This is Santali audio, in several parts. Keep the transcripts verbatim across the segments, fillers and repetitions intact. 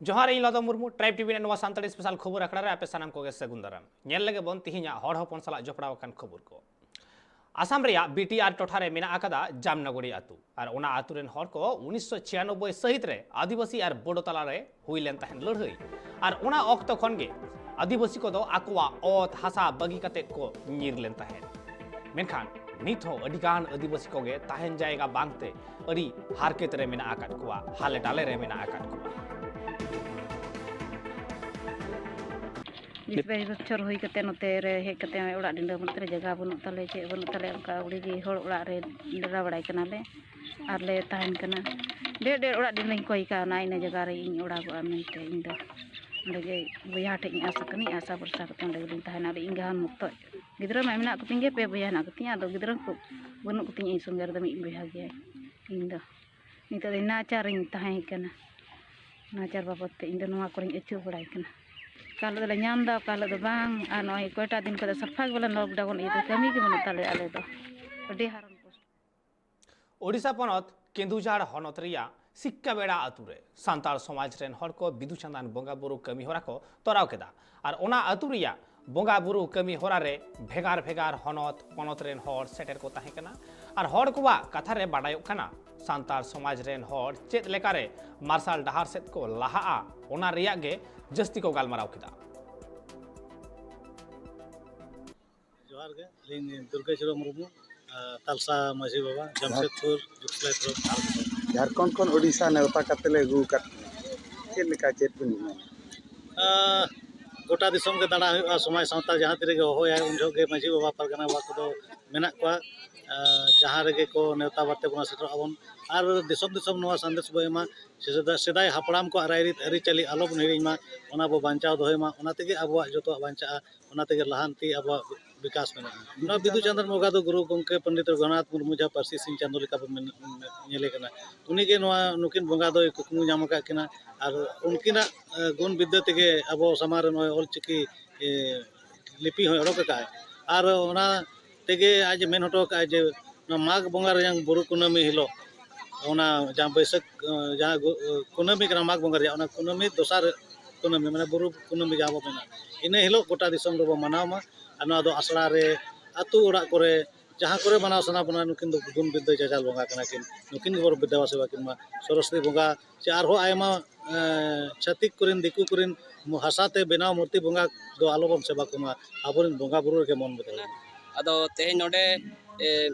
ᱡᱚᱦᱟᱨ, ᱤᱧ ᱞᱚᱫᱚ ᱢᱩᱨᱢᱩ, ᱴᱨᱟᱭᱤᱵᱽ ᱴᱤᱵᱷᱤ ᱨᱮᱱᱟᱜ ᱱᱚᱣᱟ ᱥᱟᱱᱛᱟᱲᱤ ᱥᱯᱮᱥᱟᱞ ᱠᱷᱚᱵᱚᱨ ᱟᱠᱷᱲᱟ ᱨᱮ ᱟᱯᱮ ᱥᱟᱱᱟᱢ ᱠᱚᱜᱮ ᱥᱟᱹᱜᱩᱱ ᱫᱟᱨᱟᱢ᱾ ᱧᱮᱞ ᱞᱮᱜᱮ ᱵᱚᱱ ᱛᱤᱦᱤᱧᱟᱜ ᱦᱚᱲ ᱦᱚᱯᱚᱱ ᱥᱟᱞᱟᱜ ᱡᱚᱯᱲᱟᱣ ᱟᱠᱟᱱ ᱠᱷᱚᱵᱚᱨ ᱠᱚ᱾ ᱟᱥᱟᱢ ᱨᱮᱭᱟᱜ ᱵᱤᱴᱤᱟᱨ ᱴᱚᱴᱷᱟ ᱨᱮ ᱢᱮᱱᱟᱜ ᱟᱠᱟᱫᱟ ᱡᱟᱢᱱᱟᱜᱚᱲᱤ ᱟᱹᱛᱩ, ᱟᱨ ᱚᱱᱟ ᱟᱹᱛᱩ ᱨᱮᱱ ᱦᱚᱲ ᱠᱚ ᱩᱱᱤᱥᱥᱚ ᱪᱷᱤᱭᱟᱱᱚᱵᱵᱳᱭ ᱥᱟᱹᱦᱤᱛ ᱨᱮ ᱟᱹᱫᱤᱵᱟᱹᱥᱤ ᱟᱨ ᱵᱳᱰᱳ ᱛᱟᱞᱟᱨᱮ ᱦᱩᱭ ᱞᱮᱱ ᱛᱟᱦᱮᱸᱱ ᱞᱟᱹᱲᱦᱟᱹᱭ, ᱟᱨ ᱚᱱᱟ ᱚᱠᱛᱚ ᱠᱷᱚᱱ ᱜᱮ ᱟᱹᱫᱤᱵᱟᱹᱥᱤ ᱠᱚᱫᱚ ᱟᱠᱚᱣᱟᱜ ᱚᱛ ᱦᱟᱥᱟ ᱵᱟᱹᱜᱤ ᱠᱟᱛᱮ ᱠᱚ ᱧᱤᱨ ᱞᱮᱱ ᱛᱟᱦᱮᱸᱫ᱾ ᱢᱮᱱᱠᱷᱟᱱ ᱱᱤᱛ ᱦᱚᱸ ᱟᱹᱰᱤ ᱜᱟᱱ ᱟᱹᱫᱤᱵᱟᱹᱥᱤ ᱠᱚᱜᱮ ᱛᱟᱦᱮᱸᱱ ᱡᱟᱭᱜᱟ ᱵᱟᱝᱛᱮ ᱟᱹᱰᱤ ᱦᱟᱨᱠᱮᱛ ᱨᱮ ᱢᱮᱱᱟᱜ ᱟᱠᱟᱫ ᱠᱚᱣᱟ, ᱦᱟᱞᱮ ᱰᱟᱞᱮ ᱨᱮ ᱢᱮᱱᱟᱜ ᱟᱠᱟᱫ ᱠᱚᱣᱟ᱾ ᱵᱤᱥ ᱵᱟᱭᱤᱥ ᱵᱚᱪᱷᱚᱨ ᱦᱩᱭ ᱠᱟᱛᱮ ᱱᱚᱛᱮ ᱨᱮ ᱦᱮᱡ ᱠᱟᱛᱮ ᱚᱲᱟᱜ ᱰᱤᱸᱰᱟᱹ ᱵᱟᱹᱱᱩᱜ ᱛᱟᱞᱮ, ᱡᱟᱭᱜᱟ ᱵᱟᱹᱱᱩᱜ ᱛᱟᱞᱮ, ᱪᱮᱫ ᱵᱟᱹᱱᱩᱜ ᱛᱟᱞᱮ, ᱚᱱᱠᱟ ᱟᱹᱣᱲᱤ ᱜᱮ ᱦᱚᱲ ᱚᱲᱟᱜ ᱨᱮ ᱰᱮᱨᱟ ᱵᱟᱲᱟᱭ ᱠᱟᱱᱟᱞᱮ ᱟᱨ ᱞᱮ ᱛᱟᱦᱮᱱ ᱠᱟᱱᱟ᱾ ᱰᱷᱮᱨ ᱰᱷᱮᱨ ᱚᱲᱟᱜ ᱰᱤᱸᱰᱟᱹᱧ ᱠᱚᱭ ᱠᱟᱣᱱᱟ, ᱤᱱᱟᱹ ᱡᱟᱭᱜᱟ ᱨᱮ ᱤᱧ ᱚᱲᱟᱜᱚᱜᱼᱟ ᱢᱮᱱᱛᱮ᱾ ᱤᱧ ᱫᱚ ᱚᱸᱰᱮ ᱜᱮ ᱵᱚᱭᱦᱟ ᱴᱷᱮᱡ ᱤᱧ ᱟᱥ ᱠᱟᱹᱱᱟᱹᱧ, ᱟᱥᱟ ᱵᱷᱚᱨᱥᱟ ᱠᱟᱛᱮ ᱚᱸᱰᱮ ᱜᱮᱞᱤᱧ ᱛᱟᱦᱮᱱᱟ᱾ ᱟᱨ ᱤᱧ ᱜᱮ ᱦᱟᱱ ᱢᱚᱛᱚᱡ ᱜᱤᱫᱽᱨᱟᱹ ᱢᱟ ᱢᱮᱱᱟᱜ ᱠᱚᱛᱤᱧ ᱜᱮ, ᱯᱮ ᱵᱚᱭᱦᱟ ᱦᱮᱱᱟᱜ ᱠᱚᱛᱤᱧᱟ, ᱟᱫᱚ ᱜᱤᱫᱽᱨᱟᱹ ᱠᱚ ᱵᱟᱹᱱᱩᱜ ᱠᱚᱛᱤᱧᱟ ᱤᱧ ᱥᱚᱸᱜᱮ ᱨᱮᱫᱚ, ᱢᱤᱫ ᱵᱚᱭᱦᱟ ᱜᱮᱭᱟᱭ᱾ ᱤᱧ ᱫᱚ ᱱᱤᱛᱚᱜ ᱫᱚ ᱱᱟᱪᱟᱨᱤᱧ ᱛᱟᱦᱮᱸ ᱠᱟᱱᱟ, ᱱᱟᱪᱟᱨ ᱵᱟᱵᱚᱫ ᱛᱮ ᱤᱧ ᱫᱚ ᱱᱚᱣᱟ ᱠᱚᱨᱮᱧ ᱟᱹᱪᱩᱨ ᱵᱟᱲᱟᱭ ᱠᱟᱱᱟ᱾ ᱚᱠᱟ ᱦᱤᱞᱳᱜ ᱫᱚᱞᱮ ᱧᱟᱢ ᱮᱫᱟ, ᱚᱠᱟ ᱦᱤᱞᱳᱜ ᱫᱚ ᱵᱟᱝ᱾ ᱟᱨ ᱱᱚᱜᱼᱚᱭ ᱠᱚᱭᱴᱟ ᱫᱤᱱ ᱠᱷᱚᱱ ᱫᱚ ᱥᱟᱯᱷᱟ ᱜᱮ ᱵᱚᱞᱮ ᱞᱚᱠᱰᱟᱣᱩᱱ ᱤᱭᱟᱹᱛᱮ ᱠᱟᱹᱢᱤ ᱜᱮ ᱵᱟᱹᱱᱩᱜ ᱛᱟᱞᱮᱭᱟ ᱟᱞᱮ ᱫᱚ, ᱟᱹᱰᱤ ᱦᱟᱨᱚᱱ ᱠᱚᱥᱴᱚ᱾ ᱳᱰᱤᱥᱟ ᱯᱚᱱᱚᱛ ᱠᱮᱸᱫᱩᱡᱷᱟᱲ ᱦᱚᱱᱚᱛ ᱨᱮᱭᱟᱜ ᱥᱤᱠᱠᱟᱵᱮᱲᱟ ᱟᱹᱛᱩ ᱨᱮ ᱥᱟᱱᱛᱟᱲ ᱥᱚᱢᱟᱡᱽ ᱨᱮᱱ ᱦᱚᱲ ᱠᱚ ᱵᱤᱫᱩ ᱪᱟᱸᱫᱟᱱ ᱵᱚᱸᱜᱟ ᱵᱩᱨᱩ ᱠᱟᱹᱢᱤ ᱦᱚᱨᱟ ᱠᱚ ᱛᱚᱨᱟᱣ ᱠᱮᱫᱟ᱾ ᱟᱨ ᱚᱱᱟ ᱟᱹᱛᱩ ᱨᱮᱭᱟᱜ ᱵᱚᱸᱜᱟ ᱵᱩᱨᱩ ᱠᱟᱹᱢᱤ ᱦᱚᱨᱟ ᱨᱮ ᱵᱷᱮᱜᱟᱨ ᱵᱷᱮᱜᱟᱨ ᱦᱚᱱᱚᱛ ᱯᱚᱱᱚᱛ ᱨᱮᱱ ᱦᱚᱲ ᱥᱮᱴᱮᱨ ᱠᱚ ᱛᱟᱦᱮᱸ ᱠᱟᱱᱟ᱾ ᱟᱨ ᱦᱚᱲ ᱠᱚᱣᱟᱜ ᱠᱟᱛᱷᱟ ᱨᱮ ᱵᱟᱰᱟᱭᱚᱜ ᱠᱟᱱᱟ, ᱥᱟᱱᱛᱟᱲ ᱥᱚᱢᱟᱡᱽ ᱨᱮᱱ ᱦᱚᱲ ᱪᱮᱫ ᱞᱮᱠᱟᱨᱮ ᱢᱟᱨᱥᱟᱞ ᱰᱟᱦᱟᱨ ᱥᱮᱫ ᱠᱚ ᱞᱟᱦᱟᱜᱼᱟ, ᱚᱱᱟ ᱨᱮᱭᱟᱜ ᱜᱮ ᱡᱟᱹᱥᱛᱤ ᱠᱚ ᱜᱟᱞᱢᱟᱨᱟᱣ ᱠᱮᱫᱟ᱾ ᱡᱚᱦᱟᱨ ᱜᱮ, ᱟᱹᱞᱤᱧ ᱫᱩᱨᱜᱮᱥᱣᱚᱨ ᱢᱩᱨᱢᱩ, ᱟᱨ ᱛᱟᱞᱥᱟ ᱢᱟᱹᱡᱷᱤ ᱵᱟᱵᱟ, ᱡᱟᱢᱥᱮᱫᱽᱯᱩᱨ, ᱡᱩᱜᱽᱥᱞᱟᱭ ᱛᱚᱨᱚᱯ, ᱡᱷᱟᱲᱠᱷᱚᱸᱰ᱾ ᱡᱷᱟᱲᱠᱷᱚᱸᱰ ᱠᱷᱚᱱ ᱳᱰᱤᱥᱟ ᱱᱮᱣᱛᱟ ᱠᱟᱛᱮ ᱞᱮ ᱟᱹᱜᱩ ᱟᱠᱟᱫ ᱯᱮᱭᱟ, ᱪᱮᱫ ᱞᱮᱠᱟ, ᱪᱮᱫ ᱵᱤᱱ ᱢᱮᱱᱟ? ᱟᱸ, ᱜᱚᱴᱟ ᱫᱤᱥᱚᱢ ᱜᱮ ᱫᱟᱬᱟ ᱦᱩᱭᱩᱜᱼᱟ, ᱥᱚᱢᱟᱡᱽ ᱥᱟᱶᱛᱟ ᱡᱟᱦᱟᱸ ᱛᱤ ᱨᱮᱜᱮ ᱦᱚᱦᱚᱭᱟᱭ, ᱩᱱ ᱡᱚᱦᱚᱜ ᱜᱮ ᱢᱟᱹᱡᱷᱤ ᱵᱟᱵᱟ, ᱯᱟᱨᱜᱟᱱᱟ ᱵᱟᱵᱟ ᱠᱚᱫᱚ ᱢᱮᱱᱟᱜ ᱠᱚᱣᱟ᱾ ᱟᱸ, ᱡᱟᱦᱟᱸ ᱨᱮᱜᱮ ᱠᱚ ᱱᱮᱣᱛᱟ ᱵᱟᱨᱛᱮ ᱵᱚᱱᱟ ᱥᱮᱴᱮᱨᱚᱜ ᱟᱵᱚᱱ, ᱟᱨ ᱫᱤᱥᱚᱢ ᱫᱤᱥᱚᱢ ᱱᱚᱣᱟ ᱥᱟᱸᱫᱮᱥ ᱵᱚ ᱮᱢᱟ, ᱥᱮᱫᱟᱭ, ᱥᱮᱫᱟᱭ ᱦᱟᱯᱲᱟᱢ ᱠᱚᱣᱟᱜ ᱨᱟᱭᱨᱤᱛ ᱟᱹᱨᱤᱪᱟᱹᱞᱤ ᱟᱞᱚ ᱵᱚᱱ ᱦᱤᱲᱤᱧ ᱢᱟ, ᱚᱱᱟ ᱵᱚ ᱵᱟᱧᱪᱟᱣ ᱫᱚᱦᱚᱭ ᱢᱟ, ᱚᱱᱟ ᱛᱮᱜᱮ ᱟᱵᱚᱣᱟᱜ ᱡᱚᱛᱚᱣᱟᱜ ᱵᱟᱧᱪᱟᱜᱼᱟ᱾ ᱚᱱᱟ ᱛᱮᱜᱮ ᱞᱟᱦᱟᱱᱛᱤ ᱟᱵᱚᱣᱟᱜ ᱵᱤᱠᱟᱥ ᱢᱮᱱᱟᱜᱼᱟ᱾ ᱱᱚᱣᱟ ᱵᱤᱫᱩ ᱪᱟᱸᱫᱟᱱ ᱵᱚᱸᱜᱟ ᱫᱚ ᱜᱩᱨᱩ ᱜᱚᱢᱠᱮ ᱯᱚᱱᱰᱤᱛ ᱨᱚᱜᱷᱩᱱᱟᱛᱷ ᱢᱩᱨᱢᱩ ᱡᱟᱦᱟᱸ ᱯᱟᱹᱨᱥᱤ ᱥᱤᱧ ᱪᱟᱸᱫᱚ ᱞᱮᱠᱟ ᱵᱚᱱ ᱢᱮᱱ-, ᱧᱮᱞᱮ ᱠᱟᱱᱟ, ᱩᱱᱤᱜᱮ ᱱᱚᱣᱟ, ᱱᱩᱠᱤᱱ ᱵᱚᱸᱜᱟ ᱫᱚᱭ ᱠᱩᱠᱢᱩ ᱧᱟᱢ ᱟᱠᱟᱫ ᱠᱤᱱᱟ᱾ ᱟᱨ ᱩᱱᱠᱤᱱᱟᱜ, ᱮ, ᱜᱩᱱ ᱵᱤᱫᱽᱫᱟᱹ ᱛᱮᱜᱮ ᱟᱵᱚ ᱥᱟᱢᱟᱝ ᱨᱮ ᱱᱚᱜᱼᱚᱭ ᱚᱞ ᱪᱤᱠᱤ, ᱮ, ᱞᱤᱯᱤ ᱦᱚᱸᱭ ᱚᱰᱚᱠ ᱟᱠᱟᱫᱼᱟᱭ᱾ ᱟᱨ ᱚᱱᱟ ᱛᱮᱜᱮ ᱟᱡ ᱮ ᱢᱮᱱ ᱦᱚᱴᱚ ᱟᱠᱟᱫᱼᱟ ᱡᱮ ᱱᱚᱣᱟ ᱢᱟᱜᱽ ᱵᱚᱸᱜᱟ ᱨᱮᱭᱟᱝ ᱵᱩᱨᱩ ᱠᱩᱱᱟᱹᱢᱤ ᱦᱤᱞᱳᱜ ᱚᱱᱟ ᱡᱟᱦᱟᱸ ᱵᱟᱹᱭᱥᱟᱹᱠᱷ, ᱮ, ᱡᱟᱦᱟᱸ ᱜᱩ-, ᱮ, ᱠᱩᱱᱟᱹᱢᱤ ᱠᱟᱱᱟ, ᱢᱟᱜᱽ ᱵᱚᱸᱜᱟ ᱨᱮᱭᱟᱜ, ᱚᱱᱟ ᱠᱩᱱᱟᱹᱢᱤ ᱫᱚᱥᱟᱨ ᱠᱩᱱᱟᱹᱢᱤ, ᱢᱟᱱᱮ ᱵᱩᱨᱩ ᱠᱩᱱᱟᱹᱢᱤ ᱡᱟᱦᱟᱸ ᱵᱚ ᱢᱮᱱᱟ, ᱤᱱᱟᱹ ᱦᱤᱞᱳᱜ ᱜᱚᱴᱟ ᱫᱤᱥᱚᱢ ᱨᱮᱵᱚ ᱢᱟᱱᱟᱣ ᱢᱟ᱾ ᱟᱨ ᱱᱚᱣᱟ ᱫᱚ ᱟᱥᱲᱟ ᱨᱮ, ᱟᱹᱛᱩ ᱚᱲᱟᱜ ᱠᱚᱨᱮ, ᱡᱟᱦᱟᱸ ᱠᱚᱨᱮ ᱢᱟᱱᱟᱣ ᱥᱟᱱᱟ ᱵᱚᱱᱟ, ᱱᱩᱠᱤᱱ ᱫᱚ ᱜᱩᱱ ᱵᱤᱨᱫᱟᱹ ᱪᱟᱪᱟᱞ ᱵᱚᱸᱜᱟ ᱠᱟᱱᱟ ᱠᱤᱱ, ᱱᱩᱠᱤᱱ ᱜᱮᱵᱚᱱ ᱫᱮᱵᱟ ᱥᱮᱵᱟ ᱠᱤᱱ ᱢᱟ᱾ ᱥᱚᱨᱚᱥᱚᱛᱤ ᱵᱚᱸᱜᱟ ᱥᱮ ᱟᱨᱦᱚᱸ ᱟᱭᱢᱟ, ᱮ, ᱪᱷᱟᱹᱛᱤᱠ ᱠᱚᱨᱮᱱ, ᱫᱤᱠᱩ ᱠᱚᱨᱮᱱ ᱦᱟᱥᱟ ᱛᱮ ᱵᱮᱱᱟᱣ ᱢᱩᱨᱛᱤ ᱵᱚᱸᱜᱟ ᱫᱚ ᱟᱞᱚᱵᱚᱱ ᱥᱮᱵᱟ ᱠᱚᱢᱟ, ᱟᱵᱚᱨᱮᱱ ᱵᱚᱸᱜᱟ ᱵᱩᱨᱩ ᱨᱮᱜᱮ ᱢᱚᱱ ᱵᱚ ᱫᱚᱦᱚᱭ ᱢᱟ᱾ ᱟᱫᱚ ᱛᱮᱦᱮᱧ ᱱᱚᱰᱮ, ᱮ,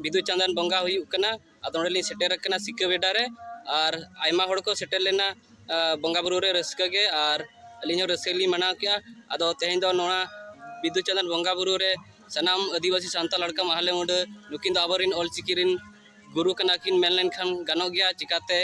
ᱵᱤᱫᱩ ᱪᱟᱸᱫᱟᱱ ᱵᱚᱸᱜᱟ ᱦᱩᱭᱩᱜ ᱠᱟᱱᱟ᱾ ᱟᱫᱚ ᱱᱚᱰᱮ ᱞᱤᱧ ᱥᱮᱴᱮᱨ ᱟᱠᱟᱱᱟ ᱥᱤᱠᱟᱹ ᱵᱮᱰᱟ ᱨᱮ, ᱟᱨ ᱟᱭᱢᱟ ᱦᱚᱲ ᱠᱚ ᱥᱮᱴᱮᱨ ᱞᱮᱱᱟ, ᱟ, ᱵᱚᱸᱜᱟ ᱵᱩᱨᱩ ᱨᱮ ᱨᱟᱹᱥᱠᱟᱹ ᱜᱮ, ᱟᱨ ᱟᱹᱞᱤᱧ ᱦᱚᱸ ᱨᱟᱹᱥᱠᱟᱹ ᱜᱮᱞᱤᱧ ᱢᱟᱱᱟᱣ ᱠᱮᱜᱼᱟ᱾ ᱟᱫᱚ ᱛᱮᱦᱮᱧ ᱫᱚ ᱱᱚᱣᱟ ᱵᱤᱫᱩ ᱪᱟᱸᱫᱟᱱ ᱵᱚᱸᱜᱟ ᱵᱩᱨᱩ ᱨᱮ ᱥᱟᱱᱟᱢ ᱟᱹᱫᱤᱵᱟᱹᱥᱤ ᱥᱟᱱᱛᱟᱲ ᱞᱟᱲᱠᱟ ᱢᱟᱦᱞᱮ ᱢᱩᱸᱰᱟᱹ, ᱱᱩᱠᱤᱱ ᱫᱚ ᱟᱵᱚᱨᱮᱱ ᱚᱞᱪᱤᱠᱤ ᱨᱮᱱ ᱜᱩᱨᱩ ᱠᱟᱱᱟ ᱠᱤᱱ ᱢᱮᱱ ᱞᱮᱱᱠᱷᱟᱱ ᱜᱟᱱᱚᱜ ᱜᱮᱭᱟ᱾ ᱪᱤᱠᱟᱛᱮ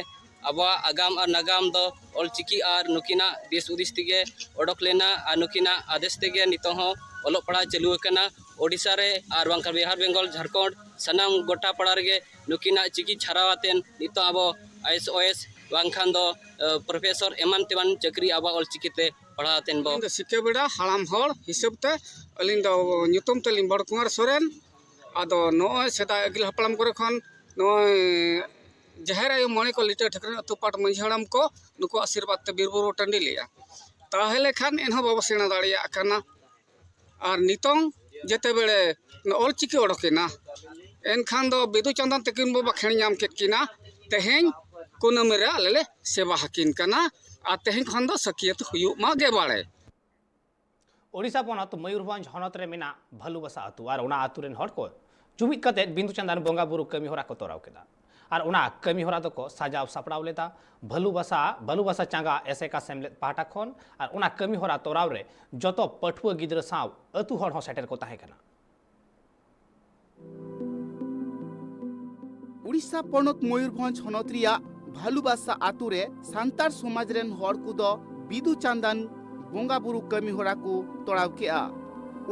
ᱟᱵᱚᱣᱟᱜ ᱟᱜᱟᱢ ᱟᱨ ᱱᱟᱜᱟᱢ ᱫᱚ ᱚᱞᱪᱤᱠᱤ ᱟᱨ ᱱᱩᱠᱤᱱᱟᱜ ᱫᱤᱥ ᱦᱩᱫᱤᱥ ᱛᱮᱜᱮ ᱚᱰᱚᱠ ᱞᱮᱱᱟ, ᱟᱨ ᱱᱩᱠᱤᱱᱟᱜ ᱟᱫᱮᱥ ᱛᱮᱜᱮ ᱱᱤᱛᱚᱜ ᱦᱚᱸ ᱚᱞᱚᱜ ᱯᱟᱲᱦᱟᱣ ᱪᱟᱹᱞᱩ ᱟᱠᱟᱱᱟ᱾ ᱳᱰᱤᱥᱟ ᱨᱮ ᱟᱨ ᱵᱟᱝᱠᱷᱟᱱ ᱵᱤᱦᱟᱨ, ᱵᱮᱝᱜᱚᱞ, ᱡᱷᱟᱲᱠᱷᱚᱸᱰ, ᱥᱟᱱᱟᱢ ᱜᱚᱴᱟ ᱯᱟᱲᱟ ᱨᱮᱜᱮ ᱱᱩᱠᱤᱱᱟᱜ ᱪᱤᱠᱤ ᱪᱷᱟᱨᱟᱣ ᱟᱛᱮᱱ ᱱᱤᱛᱚᱜ ᱟᱵᱚ ᱟᱭ ᱮᱥ, ᱚᱭ ᱮᱥ ᱵᱟᱝᱠᱷᱟᱱ ᱫᱚ, ᱮ, ᱯᱨᱚᱯᱷᱮᱥᱚᱨ ᱮᱢᱟᱱ ᱛᱮᱢᱟᱱ ᱪᱟᱹᱠᱨᱤ ᱟᱵᱚᱣᱟᱜ ᱚᱞᱪᱤᱠᱤ ᱛᱮ ᱯᱟᱲᱦᱟᱣ ᱟᱛᱮᱱ ᱵᱚ ᱤᱧ ᱫᱚ ᱥᱤᱠᱟᱹ ᱵᱮᱲᱟ ᱦᱟᱲᱟᱢ ᱦᱚᱲ ᱦᱤᱥᱟᱹᱵ ᱛᱮ ᱟᱹᱞᱤᱧ ᱫᱚ ᱧᱩᱛᱩᱢ ᱛᱮᱞᱤᱧ ᱵᱚᱲ ᱠᱩᱢᱟᱨ ᱥᱚᱨᱮᱱ᱾ ᱟᱫᱚ ᱱᱚᱜᱼᱚᱭ ᱥᱮᱫᱟᱭ ᱟᱹᱜᱤᱞ ᱦᱟᱯᱲᱟᱢ ᱠᱚᱨᱮ ᱠᱷᱚᱱ ᱱᱚᱜᱼᱚᱭ ᱡᱟᱦᱮᱨ ᱟᱭᱳ ᱢᱚᱬᱮ ᱠᱚ, ᱞᱤᱴᱟᱹ ᱴᱷᱟᱹᱠᱨᱟᱹᱱ ᱟᱹᱛᱩ ᱯᱟᱴ ᱢᱟᱹᱡᱷᱤ ᱦᱟᱲᱟᱢ ᱠᱚ, ᱱᱩᱠᱩ ᱟᱥᱤᱨᱵᱟᱫᱽ ᱛᱮ ᱵᱤᱨ ᱵᱩᱨᱩ ᱴᱟᱺᱰᱤ ᱞᱮᱜᱼᱟ᱾ ᱛᱟᱦᱚᱞᱮ ᱠᱷᱟᱱ ᱮᱱᱦᱚᱸ ᱵᱟᱵᱚ ᱥᱮᱬᱟ ᱫᱟᱲᱮᱭᱟᱜ ᱠᱟᱱᱟ᱾ ᱟᱨ ᱱᱤᱛᱚᱝ ᱡᱮᱛᱮ ᱵᱮᱲᱮ ᱚᱞᱪᱤᱠᱤ ᱚᱰᱚᱠᱮᱱᱟ, ᱮᱱᱠᱷᱟᱱ ᱫᱚ ᱵᱤᱫᱩ ᱪᱟᱸᱫᱟᱱ ᱛᱟᱹᱠᱤᱱ ᱵᱚ ᱵᱟᱠᱷᱮᱲ ᱧᱟᱢ ᱠᱮᱫ ᱠᱤᱱᱟ᱾ ᱛᱮᱦᱮᱧ ᱠᱩᱱᱟᱹᱢᱤ ᱨᱮ ᱟᱞᱮ ᱞᱮ ᱥᱮᱵᱟ ᱟᱹᱠᱤᱱ ᱠᱟᱱᱟ, ᱟᱨ ᱛᱮᱦᱮᱧ ᱠᱷᱚᱱ ᱫᱚ ᱥᱟᱹᱠᱷᱭᱟᱹᱛ ᱦᱩᱭᱩᱜ ᱢᱟ ᱜᱮ ᱵᱟᱲᱮ᱾ ᱳᱰᱤᱥᱟ ᱯᱚᱱᱚᱛ ᱢᱚᱭᱩᱨᱵᱷᱚᱸᱡᱽ ᱦᱚᱱᱚᱛ ᱨᱮ ᱢᱮᱱᱟᱜ ᱵᱷᱟᱞᱩᱵᱟᱥᱟ ᱟᱹᱛᱩ ᱟᱨ ᱚᱱᱟ ᱟᱹᱛᱩ ᱨᱮᱱ ᱦᱚᱲ ᱠᱚ ᱡᱩᱢᱤᱫ ᱠᱟᱛᱮ ᱵᱤᱸᱫᱩ ᱪᱟᱸᱫᱟᱱ ᱵᱚᱸᱜᱟ ᱵᱩᱨᱩ ᱠᱟᱹᱢᱤ ᱦᱚᱨᱟ ᱠᱚ ᱛᱚᱨᱟᱣ ᱠᱮᱫᱟ᱾ ᱟᱨ ᱚᱱᱟ ᱠᱟᱹᱢᱤ ᱦᱚᱨᱟ ᱫᱚᱠᱚ ᱥᱟᱡᱟᱣ ᱥᱟᱯᱲᱟᱣ ᱞᱮᱫᱟ ᱵᱷᱟᱞᱩᱵᱟᱥᱟ, ᱵᱷᱟᱞᱩᱵᱟᱥᱟ ᱪᱟᱸᱜᱟ ᱮᱥᱮᱠᱟ ᱥᱮᱢᱞᱮᱫ ᱯᱟᱦᱴᱟ ᱠᱷᱚᱱ᱾ ᱟᱨ ᱚᱱᱟ ᱠᱟᱹᱢᱤ ᱦᱚᱨᱟ ᱛᱚᱨᱟᱣ ᱨᱮ ᱡᱚᱛᱚ ᱯᱟᱹᱴᱷᱩᱣᱟᱹ ᱜᱤᱫᱽᱨᱟᱹ ᱥᱟᱶ ᱟᱹᱛᱩ ᱦᱚᱲ ᱦᱚᱸ ᱥᱮᱴᱮᱨ ᱠᱚ ᱛᱟᱦᱮᱸ ᱠᱟᱱᱟ᱾ ᱩᱲᱤᱥᱥᱟ ᱯᱚᱱᱚᱛ ᱢᱚᱭᱩᱨᱵᱷᱚᱸᱡᱽ ᱦᱚᱱᱚᱛ ᱨᱮᱭᱟᱜ ᱵᱷᱟᱞᱩᱵᱟᱥᱟ ᱟᱛᱳ ᱨᱮ ᱥᱟᱱᱛᱟᱲ ᱥᱚᱢᱟᱡᱽ ᱨᱮᱱ ᱦᱚᱲ ᱠᱚᱫᱚ ᱵᱤᱫᱩ ᱪᱟᱸᱫᱟᱱ ᱵᱚᱸᱜᱟ ᱵᱩᱨᱩ ᱠᱟᱹᱢᱤ ᱦᱚᱨᱟ ᱠᱚ ᱛᱚᱲᱟᱣ ᱠᱮᱜᱼᱟ᱾